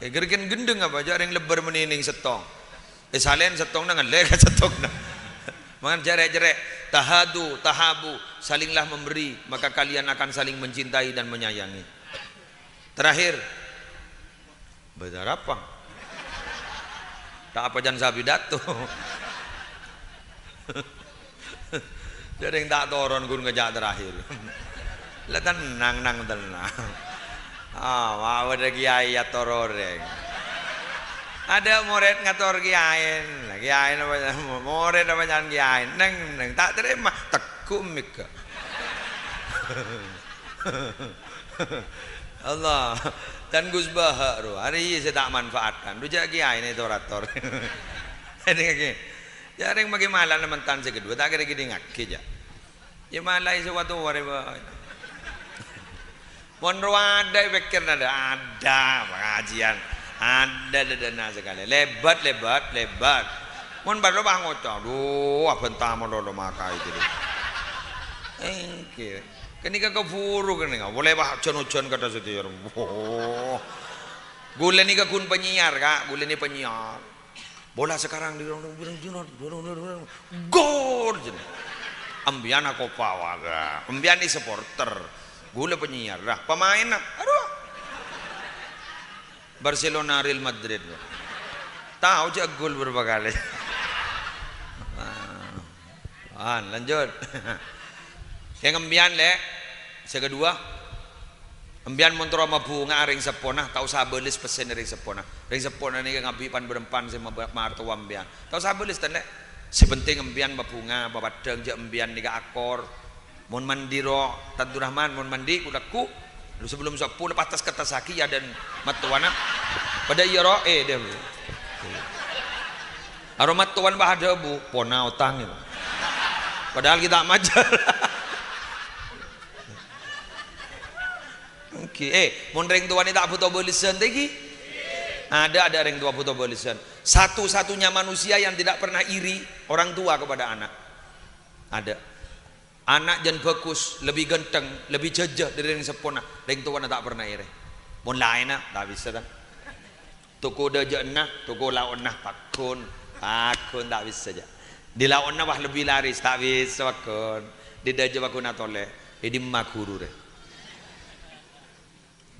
È, ghâr kèng ghendheng apa? Jâ' rèng lebbâr mennèng settong. È, salèn settongnga ngallè ka settongnga. Mangkana jâ' rè'-cerrè', "Tahadu, tahabu, salinglah memberi, maka kalian akan saling mencintai dan menyayangi." Terakhir, bâdâ arapa? Ta' apa jân sapidato. Jârèng ta' toron ghun ngajhâk terakhir. La tennang, nang tennang. Ah, ma' bâdâ kiai ator orèng. Adâ' morèd ngator kiaina. Kiaina apa, morèd apa jân kiai? Neng, neng, ta' tarèma. Teggu' mèghâ. Allah. Dan Gus Baha' ro, arèya sè ta' manfaatan. Dhu jâ' kiaina tor-ator. Èdingngaghi. Jârèng maghi malana mentan sè kedua, ta' kèra-kèdingngaghi, jâ'. Iyâ malaè sè wa-towa rè, Pak. Mon rowa adâ' èpèkkèrana, adâ' pangajiyân. Adâ' dâdâna sakalè. Lèbât, lèbât, lèbât. Mon bâdâ pas ngoca', "Dhu, abhânta malolo makaè jârèya." Èngghi. Ghânèka kabhuru ghânèka. Polè pas jân-ojân kadhâ' satèya. Woh. Ghulâ nèka ghun penyiar, Ka'. Ghulâ nè penyiar. Bola sekarang di gol, jârèya. Empèyan akopa, wah. Empèyan nè supporter. Ghulâ penyiar. Lah, pemainna, aduh. Barcelona, Real Madrid. Tao jâ' gol berapa kali. Ah, lanjut. Kèng empèyan, Lè'. Sè kedua, empèyan mon terro mabhunga'a rèng seppona, ta' osa abâles pèssèna rèng seppona. Rèng seppona nèka ngabi' pan-bârâmpan sè mab-, martowa empèyan. Ta' osa abâles, tan, Lè'. Sè penting empèyan mabhunga, papaddhâng jâ' empèyan nèka akor. Mon mandi ro, Abdurrahman, mon mandi, ku-, lagghu', lu sebelum soppo, la pattes-kettessaghi, yâ, dân mattowana. Padâ iyâ ro, eh, dâ. Aro mattowana pas adhâbu, "Pona otang," gitu. Padahal ghi' ta' majâr. Èngghi, eh, mon rèng towana ta' bhuto bâlessan, ta' èngghi? Adâ', adâ' rèng towa bhuto bâlessan. Satu-satunya manusia yang tidak pernah iri, orang tua kepada anak. Adâ'. Ana' jân bhâghus, lebbi ghântheng, lebbi jhâjhâ dâri rèng seppona, rèng towana ta' pernah èrè. Mon laènna, ta' bisa, tan. Toko dâjâ'ânna, toko lao'na, pagghun, pagghun, ta' bisa, jâ'. Di lao'na, wah, lebbi laris, ta' bisa, pagghun. Di dâjâ, pagghun atolè, è dimma ghuru, rè?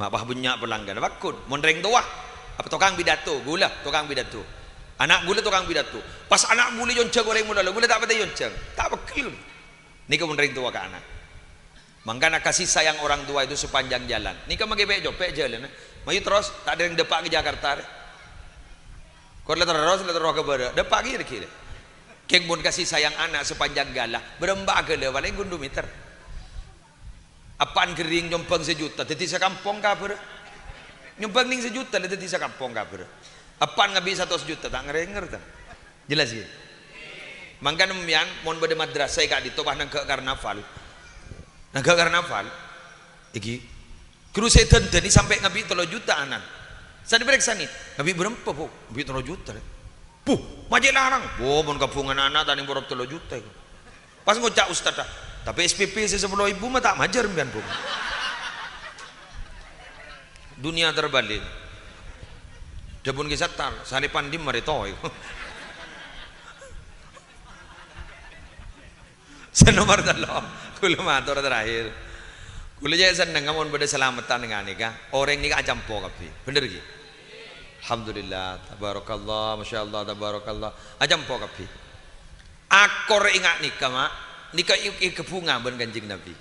Ma' pas bânnya' pelanggan. Pagghun, mon rèng towa, apa tokang pidato, ghulâ tokang pidato. Ana' ghulâ tokang pidato. Pas ana' ghulâ èyonjhâng orèng malolo, ghulâ ta' patè èyonjhâng. Ta' pegghel. Nèka mon rèng towa ka ana'. Mangkana kasih sayang orang tua itu sepanjang jalan. Nèka maghi pè'-copè' jhâlânna. Mayu terros, ta' dâreng dâpa' ka Jakarta, rè. Kor la terros, la terros ka bârâ'. Dâpa' ghi' rè, ghi' rè. Kèng mon kasih sayang ana' sepanjang ghâlâ, bârâmpa ghâlâ palèng ghun du mèter. Eppa'na ghering nyombhâng sajuta, dhâddhi sakampong kabhârâ. Nyombhâng nèng sajuta la dhâddhi sakampong kabhârâ. Eppa'na ngabi' satos juta, ta' ngèrènger, ta'? Jelas, ghi? Mangkana empèyan, mon bâdâ madrasah è ka'dinto, pas nangghâ' karnaval. Nangghâ' karnaval, èngghi. Ghuru sè èdhândhâni sampè' ngabi' tello juta anan. Sanè parèksanè, "Ngabi' bârâmpa, Bu?" "Ngabi' tello juta, Lè'." "Bu, ma' cè' larang." "Bu, mon kabhungana ana' ta' nèng porop tello juta, èko." Pas ngoca' ustadda, "Tapè S P P sè sapolo èbu ma' ta' majâr empèyan, Bu." Dunia terbalik. Dhâbuna Ki Sattar, "Salèpan dimma rè toy." Sè nomer tello', kaulâ mator terakhir. Kaulâ cè' sennengnga mon bâdâ salameddhân ghânèka. Orèng nèka acampo kabbhi. Bhender, ghi? Alhamdulillah, tabarakallah, masyaallah, tabarakallah. Acampo kabbhi. Akor enga' nèka, Ma', nèka è-, èkabhunga bân Kanjeng Nabi.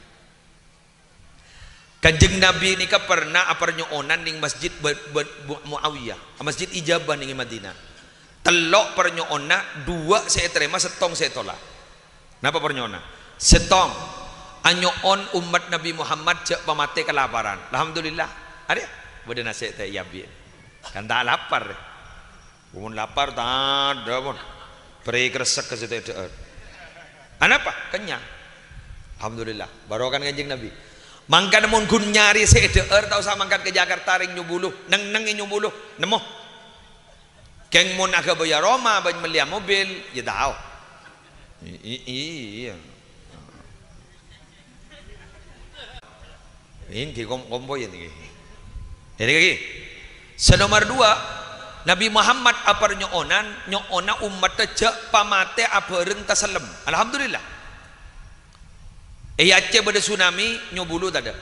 Kanjeng Nabi nèka pernah aparnyo'onan nèng Masjid Ba-, Ba-, Bu-, Muawiyah, Masjid Ijabah nèng Madinah. Tello' parnyo'onna, duwâ' sè ètarèma, sèttong sè ètolak. Napa parnyo'onna? Sèttong, anyo'on ommat Nabi Muhammad jhâ' pamatè kalaparan. Alhamdulillah. Arèya, bâdâ nasè' tè' èabi'. Kan ta' lapar, rè. Mon lapar, tadâ', mon. Bâri' kresek ka sè ta' èdhâ'âr. Anapa? Kennyang. Alhamdulillah. Barokana Kanjeng Nabi. Mangkana mon ghun nyarè sè èdhâ'âr, ta' osa mangkat ka Jakarta rèng nyobulu. Neng-neng è nyobulu. Nemmo. Kèng mon aghâbâyâ roma bân mellèya mobil, yâ tao. I-, i-, iyâ. Èngghi kom-, kompoyya nèka. Èngghi. Sè nomer duwâ', Nabi Muhammad aparnyo'onan, nyo'ona ommaddhâ jhâ' pamatè abhâreng tasellem. Alhamdulillah. È Aceh bâdâ tsunami, nyobulu tadâ'.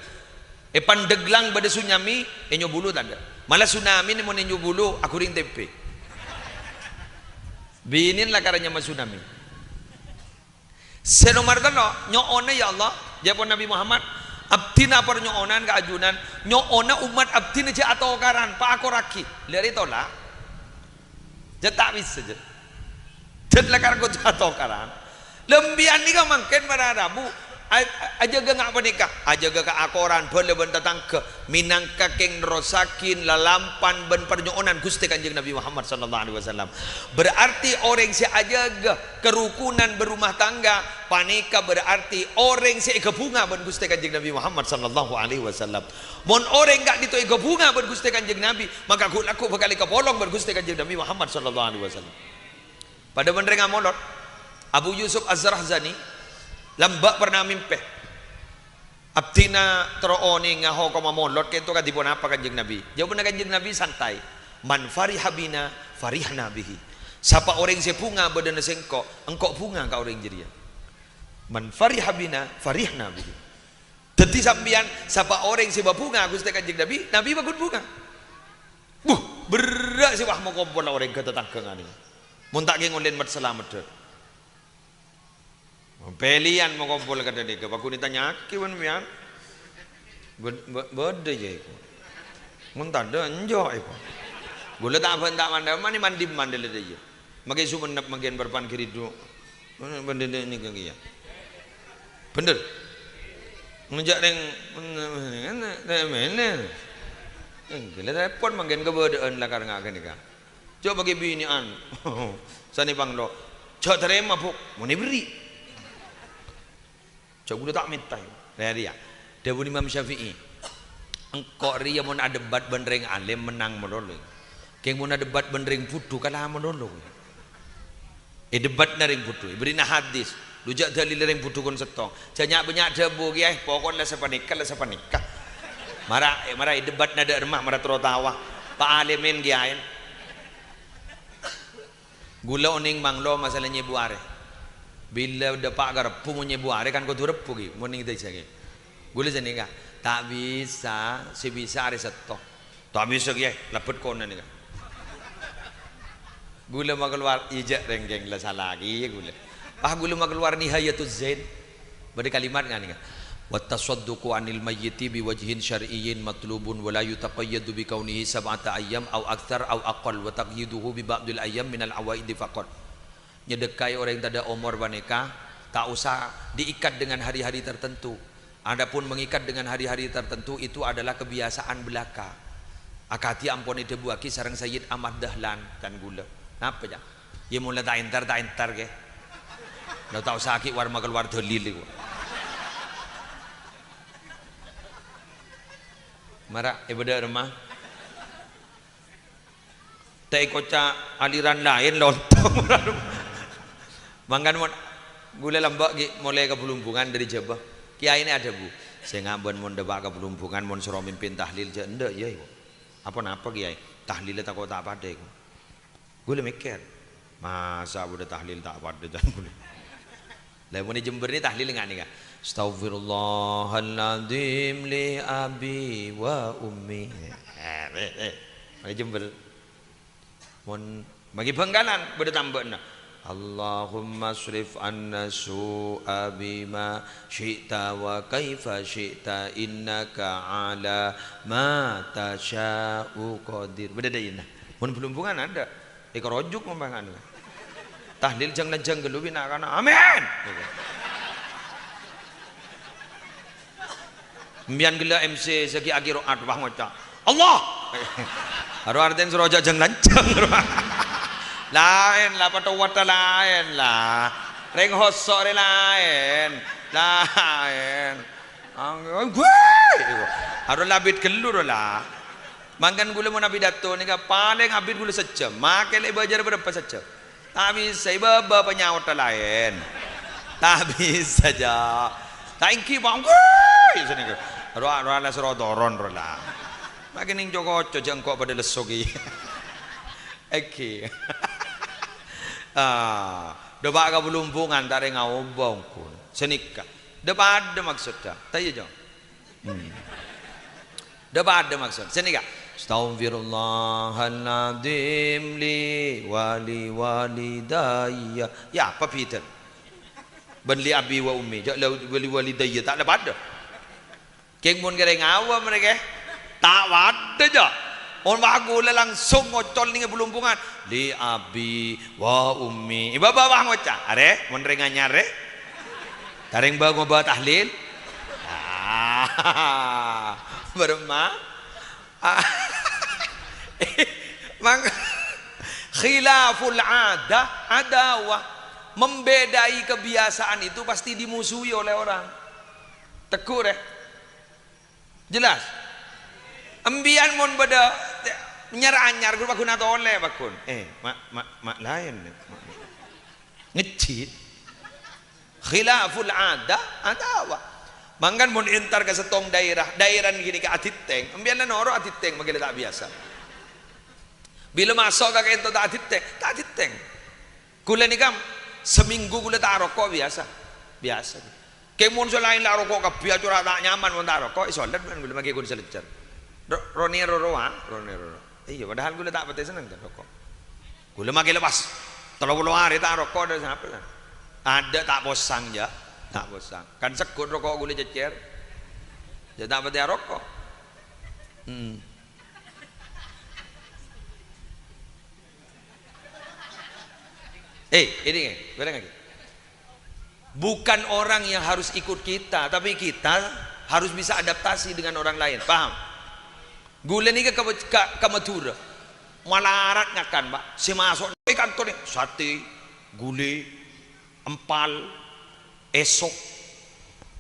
È Pandeglang bâdâ tsunami, è nyobulu tadâ'. Mala tsunami nè mon è nyobulu, aghâring tèmpè. Binèn lakar nyama tsunami. Sè nomer tello', nyo'ona, "Ya Allah," jâ' pon Nabi Muhammad, "abdhina aparnyo'onan ka ajunan, nyo'ona ommat abdhina jhâ' atokaran, paakorraghi." Lha rè tola'. Jhâ' ta' bisa, jhâ'. Jhâ' lakar kodhu atokaran. Lambiyân nèka mangkèn para rabu, a-, a-, ajâgâ nga' panèka, ajâgâ kaakoran bhâlâ bân tatangghâ, mènangka kèng nerrossaghi lalampan bân parnyo'onan Ghustè Kanjeng Nabi Muhammad sallallahu alaihi wasallam. Berarti orèng sè ajâgâ karukunan berumah tangga, panèka berarti orèng sè èghâbhunga bân Ghustè Kanjeng Nabi Muhammad sallallahu alaihi wasallam. Mon orèng ka'dinto èghâbhunga bân Ghustè Kanjeng Nabi, maka ghu'-, lagghu' bhâkal èkapolong bân Ghustè Kanjeng Nabi Muhammad sallallahu alaihi wasallam. Padâ bân rèng amolot, Abu Yusuf Az-Zarahzani lambâ' pernah mèmpè. Abdhina terro onènga hokomma molot ka'dinto kadhi ponapa Kanjeng Nabi. Jâwâbbhâ Kanjeng Nabi santai, "Man fariha bina, farihna bihi." Sapa orèng sè bhunga bâdâna sèngko', engko' bhunga ka orèng jârèya. "Man fariha bina, farihna bihi." Dhâddhi sampèyan, sapa orèng sè bâbhunga Ghustè Kanjeng Nabi, Nabi maghun bhunga. Buh, berrâ' sè wah makompol orèng ghâ tatangghâ nganèka. Mon ta' kèng ollèn met-salameddhân. Pèlèyan makompol kadhâ' nèka, paghun ètanya'aghi bân sampèyan. Bâd-, bâ-, bâdâ jâ' èko. Mon tadâ', enjâ' èko. Ghulâ ta' bân-, ta' mandhâ-, mani mandi-, mandhâlâ dâ' iyâ. Makè Songennep mangkèn bârâmpan ghi' ridhu. Bâdâ nèka kèya. Bhender? Ngajhâk rèng, mènè. Ghulâ rèpot mangkèn kabâdâ'ân lakar nga' ghânèka. Coba ghi' binè'an. Sanè panglo. Jhâ' tarèma, Bu'. Mon èberri'. Jhâ' ghulâ ta' mènta. Rè-, rèya. Dhâbuna Imam Syafi'i, "Engko' rèya mon adebat bân rèng alim mennang malolo. Kèng mon adebat bân rèng budhu kala malolo." Èdebatna rèng budhu, èberri'na hadis. Dhu jhâ' dalil rèng budhu kon sèttong. Jhâ' nya'-bânnya' dhâbu kèyaè, pokok la sapanèka, la sapanèka. Mara, mara èdebatna dâ' remma, mara terro tawa. Pa' alimèn kèyaèn. Ghulâ onèng manglo masalah nyèbu arè. Bilâ dâpa' ka rebbhu mon nyèbu arè kan kodhu rebbhu ghi, mon nèng dâjâ ghi. Ghulâ sanèka, ta' bisa, sè bisa arè sèttong. Ta' bisa kèyaè, lebbet kona nèka. Ghulâ makalowar, ijâ rèng kèng la sala kèya ghulâ. Pas ghulâ makalowar Nihayatul Zain. Bâdâ kalimat nganèka, "Wat tasadduqu 'anil mayyiti bi wajhin syar'iyyin matlubun wa la yutaqayyadu bi kaunihi sab'ata ayyam au aktsar au aqall wa taqyiduhu bi ba'dil ayyam minal awaidi faqat." Nyedekkaè orèng tadâ' omor panèka ta' osa diikat dengan hari-hari tertentu. Adapun mengikat dengan hari-hari tertentu itu adalah kebiasaan belaka. Akadhi ampon èdhâbuwâghi sareng Sayyid Ahmad Dahlan, can ghulâ. Napa, ca'? Iyâ, mon la ta' entar, ta' entar, kè. La ta' osa ghi' war-makalowar dalil iku. Mara, è bâdâ remma. Ta' èkoca' aliran laèn lontong. Mangkana mon ghulâ lambâ' ghi' molaè ka Blumbungan dâri Jhâbâ. Kèyaèna adhâbu, "Sènga' bân mon dâpa' ka Blumbungan mon soro mimpin tahlil jhâ' endâ', yâ." "Apa-napa, Kèyaè? Tahlilla tako' ta' padâ, iku." Ghulâ mèkkèr, "Masa' bâdâ tahlil ta' padâ, can ghulâ?" Lah, mon è Jember nè tahlil nga' nèka, "Astaghfirullahaladzim li abi wa ummi." Eh, eh, eh. Mon è Jember. Mon maghi Bhângkalan, bâdâ tambâ'na, "Allahumma asrif anna su'a bima syi'ta wa kaifa syi'ta innaka ala ma tasya'u qadir." Bâdâ dâ'iyâna. Mon Blumbungan adâ'. Èkarojhuk mon bângal. Tahlil jhâng-lanjhâng ghâllu bi' na'-kana'. Amin. Sampèyan ghellâ' M C sè ghi' aghir ro'at, wah ngoca', "Allah!" Aro artèna soro jhâng-lanjhâng. Laèn la, patowata laèn la. Rèng Hoso' rè laèn. Laèn. Ang-, gue! Aro labit ghâllu ro la. Mangkana ghulâ mon apidato nèka palèng abit ghulâ sajjhâm. Makè lè bâjâr bârâmpa sajjhâm. Ta' bisa, è bâbâ panyaotta laèn. Ta' bisa, jâ'. Ta' ènggi, Bang. Gue! Sanèka. Ro, ro la soro toron ro la. Makè nèng co-koco jâ' engko' padâ lesso kèya. Ènggi. Ah, dâpa' ka Blumbungan ta' rèng aobâ ongghu. Sanèka. Dâ-padâ maksodda. Ta' iyâ, Jong? Hmm. Dâ-padâ maksod. Sanèka. Astaghfirullahaladzim li wa li walidayya. Yâ, apa bhidhâna? Bân li abi wa ummi. Jâ' la, wa li walidayya. Ta' la padâ. Kèng mon kèrèng awam rè, kè? Ta' padâ, jâ'. Mon bâ' ghulâ langsung ngocol nèng è Blumbungan. Li abi wa ummi. È bâbâ bâ' ngoca'. Arè, mon rèng anyar rè. Ta' rèng bâ-, ngobâ tahlil. Ah, bârâmma. Ah. Mang-, khilaful adah, adawah. Membedai kebiasaan itu pasti dimusuhi oleh orang. Tegghu', rè. Jelas? Embiyan mon bâdâ te-, nyar-anyar, ghun paggun atolè, paggun. Eh, ma', ma', ma' laèn, ma'. Ngejjit. Khilaful adah, adawah. Mangkana mon entar ka sèttong daerah, daerah ghânèka adhittèng, embiyan la noro' adhittèng, mangkèla ta' biyasa. Bilâ maso' ka ka'ènto ta' adhittèng, ta' adhittèng. Ghulâ nèka seminggu ghulâ ta' aroko' biyasa. Biyasa. Kèng mon sè laèn la aroko' kabbhi, acora' ta' nyaman mon ta' aroko', èsolèt bân ghulâ maghi ghun salèjjhâr. Ro-, ronè rorowa, ronè roro. Iyâ, padahal ghulâ ta' patè senneng ka roko'. Ghulâ maghi la pas tello polo arè ta' aroko', dâ' sanapa, kan? Adâ' ta' posang, jâ'. Ta' posang. Kan segghut roko' ghulâ cècèr. Jâ' ta' patè aroko'. Hmm. Eh, ini, bareng lagi. Bukan orang yang harus ikut kita, tapi kita harus bisa adaptasi dengan orang lain. Paham? Ghulâ nèka ka, ka, ka Madhurâ. Malarat ngakan, Pak. Sè maso' è kanto nè, satè, ghulè, empal, èsok.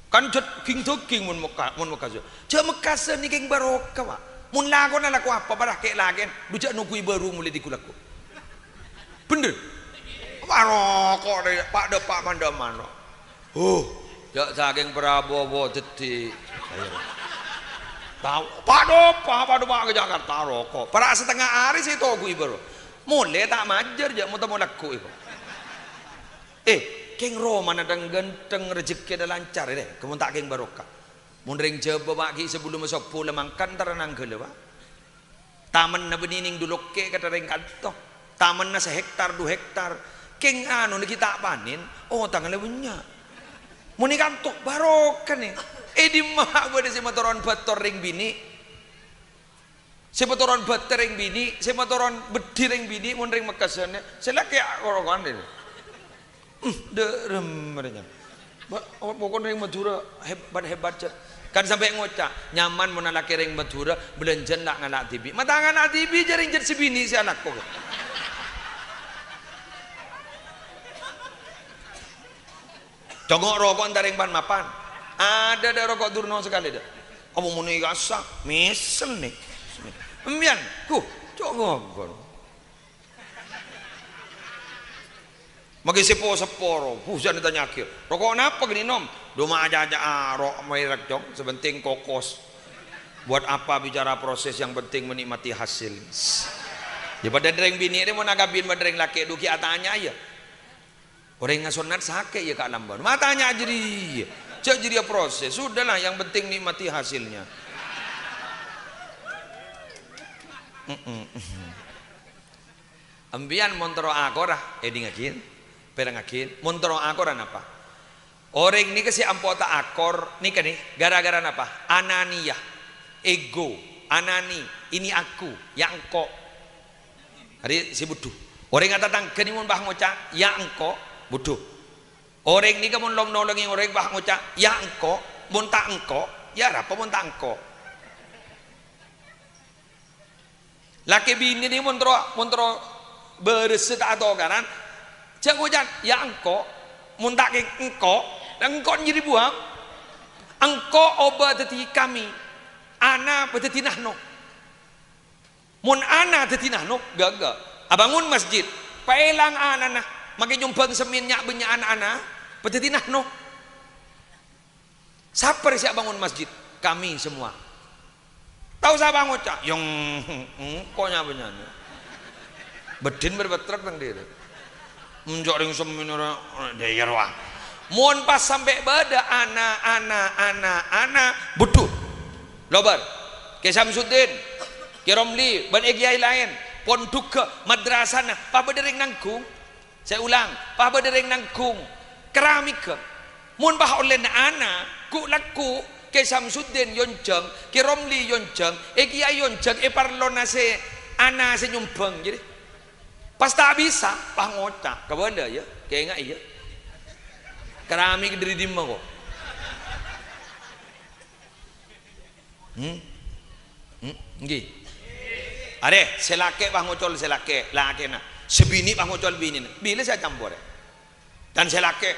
Kan jhât ghing-dâghing mon Mekka-, mon Mekkasan. Jhâ' Mekkasan nèka kèng barokah, Pak. Mon lakona lako apa, padâ kè' lakèn, dhu jhâ' nongghuwi bâru molaè dhi-, ghu-lagghu'. Bhender? Paroko' rè, pa'-dâpa' mandhâ' mano'. Huh, jhâ' sakèng Prabowo dhâddhi. Tao, pa'-dâpa', pa'-dâpa' ka Jakarta roko'. Para' satengnga arè sè ètoghu'i bâru. Molè ta' majâr jhâ' mo-, temmo lagghu' èko. Eh, kèng romana dhâng-ghântheng, rejekkèna lancar, rè, kemon ta' kèng barokah. Mon rèng Jhâbâ, Pak, ghi' sabellunna sobbhu la mangkat entar nangghâlâ, Pak. Tamenna bânnè nèng Dulokè' kadhâreng kanto. Tamenna sahèktar, du hèktar. Kèng anona ghi' ta' panèn, otangnga la bânnya'. Mon è kanto, barokah nè. È dimma bâdâ sè matoron bâtor rèng binè'? Sè matoron bâtor rèng binè', sè matoron beddhi rèng binè', mon rèng Mekkasan, sè lakè' a-, orokan rè. Hmm, dârem rè nyan. Ba-, pokokna rèng Madhurâ heb-, hebat-hebat, jhâ'. Kan sampè' ngoca', nyaman mon alakè rèng Madhurâ, bâlânjhâna la ngala' dhibi'. Ma' ta' ngala' dhibi', jhâ' rèng jhât sè binè' sè alako. Congo' roko' entar rèng pan-mapan. Adâ' dâ' roko' durno sakalè, dâ'. Apa mon è kassa'? Mèsen, nè. Embiyan, ku, congo'. Maghi seppo-seppo ro, bhusan ètanya'aghi, "Roko' napa ghâni, Nom?" "Dhu ma' aca'-aca' aro' merek, Cong, sè penting kokos." "Buat apa bicara proses, yang penting menikmati hasil." Yâ padâ rèng binè' rè mon akabin bân rèng lakè' dhu ghi' atanya'a, yâ. Orèng asonnat sakè' yâ kalambân. Ma' tanya jârèya. Jhâ' jârèya proses. Sudahlah, yang penting nikmati hasilnya. Mm-mm. Embiyan mon terro akora, èdingngaghi, pèrengngaghi, mon terro akora napa? Orèng nèka sè ampo ta' akor nèka nè, gara-gara napa? Ananiyah, ego, anani, ini aku, ya engko'. Arè sè budhu. Orèng atatangghâ nè mon bâ ngoca', "Ya engko'," budhu. Orèng nèka mon long-nolongè orèng bâ ngoca', "Ya engko'," mon ta' engko', ya arapa mon ta' engko'? Lakè binè nè mon terro, mon terro Bârâssa ta' atokaran. Jhâ' kocan, "Ya engko'." Mon ta' kèng engko', la engko' jârèya buwâng. Engko' obâ dhâddhi kami. Ana bâ dhâddhi nahnu. Mon ana dhâddhi nahnu, ghâgghâ. Abângon masjid, paèlang ana'na, makè nyombhâng sèmèn nya'-bânnya'an ana, bâ dhâddhi nahnu. Sapa rè sè abângon masjid? Kami semua. Tao sapa ngoca'? Yang engko' nya-bânnya'an. Bâddhin bâr-bâtrek tang dhiri. Enjâ' rèng sèmèn ora, ora dâyâr, wah. Mon pas sampè' bâdâ ana, ana, ana, ana, budhu. Lobâr. Kè Samsuddin, Kè Romli, bân è kèyaè laèn. Pondhughâ, madrasana, pas bâdâ rèng nangghung. Sè ulang, pas bâdâ rèng nangghung. Keramigghâ. Mon pas ollèna ana, ghu'-lagghu', Kè Samsuddin yonjhâng, Kè Romli yonjhâng, è kèyaè yonjhâng, è parlona sè ana sè nyombhâng. Jârèya. Pas ta' bisa, pas ngoca', kabâlâ, yâ, kèngaè, yâ. Keramik dâri dimma, ko'? Hmm? Hmm? Ènggi. Arè, sè lakè' pas ngocol sè lakè', lakèna. Sè binè' pas ngocol binèna. Bilâ sè acamporè? Dan sè lakè',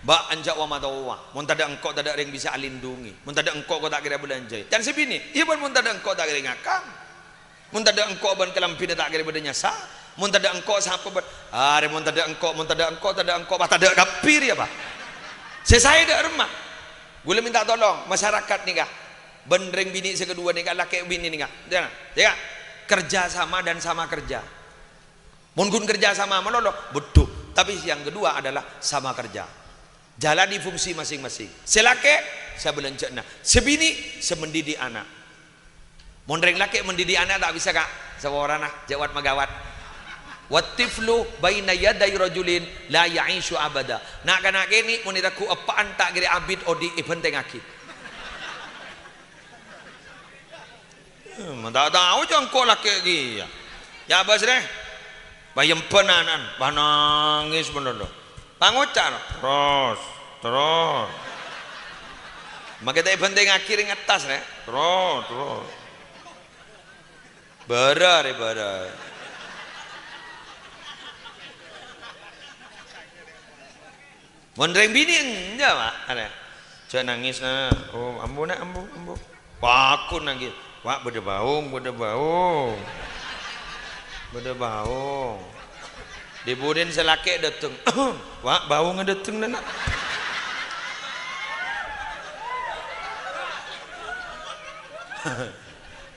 "Bâ' enjâ' wa-matowa. Mon tadâ' engko' tadâ' rèng bisa alindhungi. Mon tadâ' engko' ko' ta' kèra abâlânjhâi." Dan sè binè', "Iyâ, bân mon tadâ' engko' ta' kèra ngakang." Mon tadâ' engko' bân kalambhina ta' kèra bâdâ nyassa. Mon tadâ' engko' sapa bân, arè mon tadâ' engko', mon tadâ' engko', tadâ' engko', pas tadâ' kabbhi rèya, Pa'. Sè saè dâ' remma. Ghulâ mènta tolong masyarakat nèka. Bân rèng binè' sè kaduwâ nèka, lakè' binè' nèka. Jâ, jâ. Kerja sama dan sama kerja. Mon ghun kerja sama malolo, budhu. Tapi yang kedua adalah sama kerja. Jalani fungsi masing-masing. Sè lakè', sè abâlânjhâ'na. Sè binè', sè mendidik ana'. Mon rèng lakè' mendidik ana' ta' bisa, Ka'. Saporana, jâ' wat-magawat. "Wat-tiflu baina yaday rajulin la ya'isyu abada." Na'-kana' kènè' mon ètegghu' eppa'an ta' kèra abit odi' èbhântèngngaghi. Hmm, ta' tao jâ' engko' lakè' kèya. Yâ, bâs, rè. Pas èyembhân ana'na, pas nangès malolo. Pas ngoca', no, "Terros, terros." Makè ta' èbhântèngngaghi rèng attas, rè. "Terros, terros." Bârâ, rè, bârâ. Mon rèng binè' enjâ', Pa'. Arè. "Jâ' nangès, Na'." "Oh, ambu, Na', ambu, ambu." Pakon nangès. "Wa', bâdâ baung, bâdâ baung. Bâdâ baung." Dhi-budhina sè lakè' dâteng. "Wa', baungnga dâteng, Na'."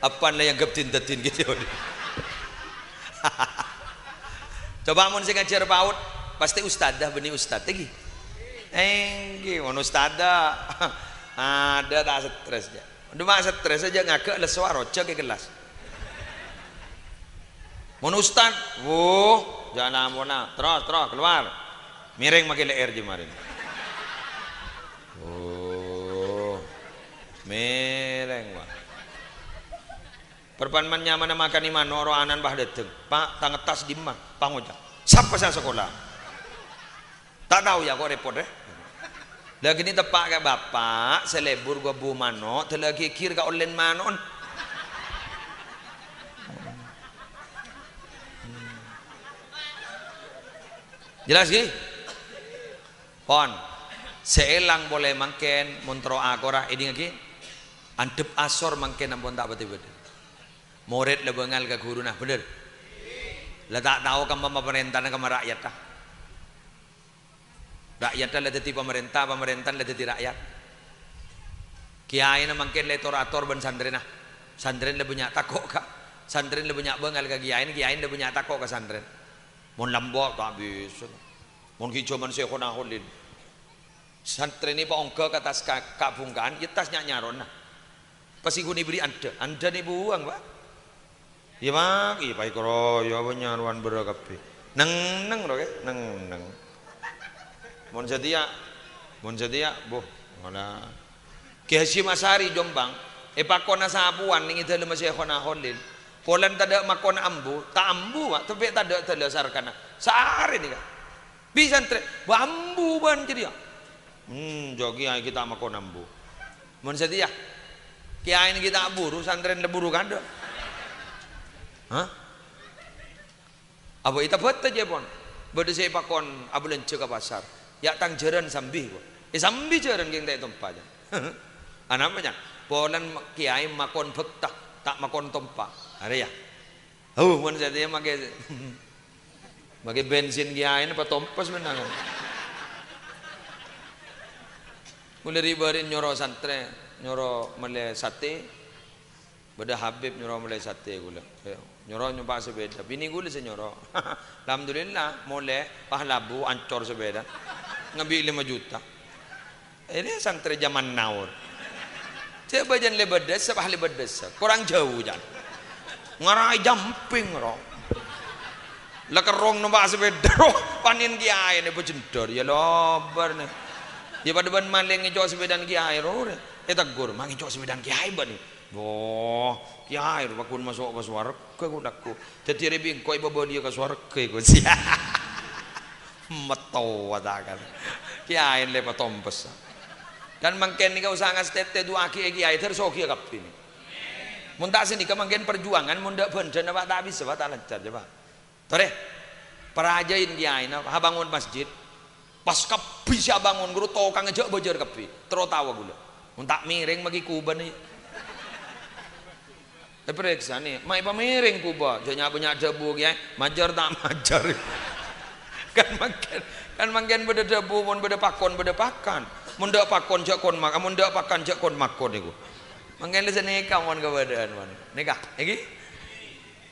Apaan la èangghep din-dâdin gitu. Coba mon sè ngajhâr PAUD, pastè ustadzah bânnè ustadz, ènggi? Ènggi, mon ustadzah. Adâ' ta' stres, jâ'. Coma stres jâ' ngaghâ' lesso arojâ ka kellas. Mon ustadz, wuh, jâ' namona. Terros, terros, keluar. Mèrèng makè lè'èr jâ' marèn. Oh, mèrèng, wah. Parpan man nyamana makanè mano' rowa ana'na pas dâteng. "Pa', tang attas dimma?" Pas ngoca', "Sapa sè asakola?" Ta' tao, yâ, ko' rèpot, rè. La ghânèka teppa' ka bapa' sè lebur ghu abbu mano', dâlâ ghighir ka ollèna mano'na. Jelas, ghi? Pon. Sè èlang polè mangkèn, mon terro akora, èdingngaghi. Andhâp asor mangkèn ampon ta' patè bâdâ. Morèd la bângal ka ghuruna, bhender? La ta' tao kamma pamarèntana kamma ra'yadda. Ra'yadda la dhâddhi pamarènta, pamarèntana la dhâddhi ra'yat. Kèyaèna mangkèn la ètor-ator bân santrèna. Santrèna la bânnya' tako' ka, santrèna la bânnya' bângal ka kèyaèna, kèyaèna la bânnya' tako' ka santrèna. Mon lambâ' ta' bisa. Mon ghi' jhâman Syaikhona Kholil. Santrèna èpaongghâ ka attas ka-, kabhungka'an, iyâ attas nya'-nyarona. Pas èghun èberri' andhâ, andhâna èbuwâng, Pa'. Iyâ, Pa', iyâ, Pa', èkoroyok, apa nyarowan bârâ kabbhi. Neng-neng, ro, Kè, neng-neng. Mon satèya, mon satèya, boh, ngola. Kè Hasyim Asy'ari, Jombang, èpakona sapowan neng è dâlemma Syaikhona Kholil. Polana tadâ' makona ambu, ta' ambu, Pa', tapè tadâ' dâlâ sarkana. Saarè nèka. Bi' santrè, "Bâ ambu bân jârèya." Hmm, jâ' kèyaè ghi' ta' makona ambu. Mon satèya, kèyaèna ghi' ta' buru, santrèna la buru kandhâ'. Hah? Apa ètabâta jâ pon? Bâdâ sè èpakon abâlânjhâ ka pasar. "Ya' tang jhârân sambi," ko. "Eh, sambi jhârân kèng ta' ètompa, jâ." Anapa, jâ? "Polana ma-, kèyaè makon bhâkta, ta' makon tompa." Arèya. Hau, mon satèya makè, makè bensin kèyaèna patompes mennang. Kaulâ ri'-bâri' nyoro santrè, nyoro mellè satè. Bâdâ Habib nyoro mellè satè kaulâ. Eh, nyoro nyompa' sepeda. Binè kaulâ sè nyoro. Alhamdulillah, molè pas labu ancor sepeda. Ngabi' lèma juta. Ini santrè zaman now. Cè' bâjâna lè bâdâssa, pas lè bâdâssa. Korang jâu, jân. Ngarai jamping, ro. La kerrong nompa' sepeda, ro. Panèn kèyaèna bâjendhâr. Ya lobâr, nè. Ya padâ bân malèng ngèco' sepedana kèyaè, ro. Ètegghur, "Ma' ngèco' sepedana kèyaè, bâ'na?" Wah, kèyaè rowa ghun maso' ka sowarghâ, ghu, dhâggu. Dhâddhi arè bi' engko' èpabâliyâ ka sowarghâ, ghu. Mètto, ta' kan. Kèyaè lè patompes. Kan mangkèn nèka usaha ngastètè du'aaghi è kèyaè, dhâr sogiyâ kabbhi nèka. Mon ta' sanèka mangkèn parjuwângan, mon dâ' bhândhâna, Pa', ta' bisa, Pa', ta' lancar, jâ, Pa'. Torè, parajâin kèyaèna, abângon masjid. Pas kabbhi sè abângon ghuru tokangnga jâ' bâjâr kabbhi. Terro taowa kaulâ. Mon ta' mèrèng maghi kobâna, yâ. Èparèksanè, ma' èpamèrèng kobâ. Jâ' nya'-bânnya' dhâbu kèyaè, majâr ta' majâr. Kan mangkèn, kan mangkèn bâdâ dhâbu, mon bâdâ pakon, bâdâ pakan. Mon dâ' pakon jâ' kon mak-, mon dâ' pakan jâ' kon makon nèko. Mangkèn lè sanèka mon kabâdâ'ân, mon. Nèka, ènggi?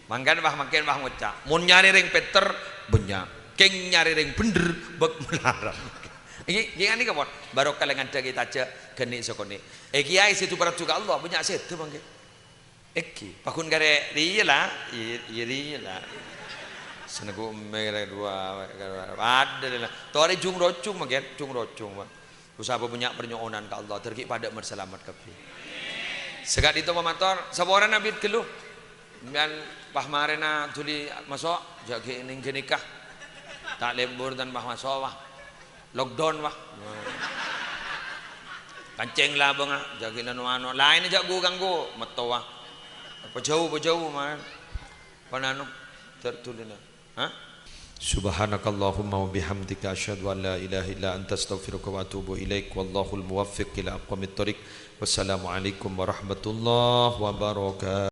Mangkèn, wah, mangkèn, wah, ngoca', "Mon nyarè rèng pènter, bânnya'. Kèng nyarè rèng bhendher, bâk malarat." Iki, iki kan iki, pon. Barokah lè ngandhâ kèta jâ' ghânni' sakonè'. Eh, kèyaè sè duparaddu ka Allah, bânnya' sèdhâ mangkèn. Ènggi, paghun karè rèya, la. Iyâ, iyâ, rèya, la. Sanèko mèrè dua, padâ, la. Torè jung-rojung mangkèn, jung-rojung, Pak. Usaba bânnya' parnyo'onan ka Allah, dhâr ghi' padâ marsalamet kabbhi. Sakadinto mamator, saporana bit ghâllu. Sampèyan pas marèna dhuli maso', jâ' ghi' nèng ghânèka. Ta' lèbur tan pas maso', wah. Lockdown, wah. Kancèng labângnga, jâ' ghi' nano-ano. Laènna jâ' ghu-, ganggu, mètto, wah. Pajâu, pajâu, man. Pon anu, dhâr dhulina. Hah? Subhanakallahumma wa bihamdika, asyhadu an la ilaha illa anta, astaghfiruka wa atubu ilaik. Wallahul muwaffiq ila aqwamit thoriq. Wassalamualaikum warahmatullahi wabarakatuh.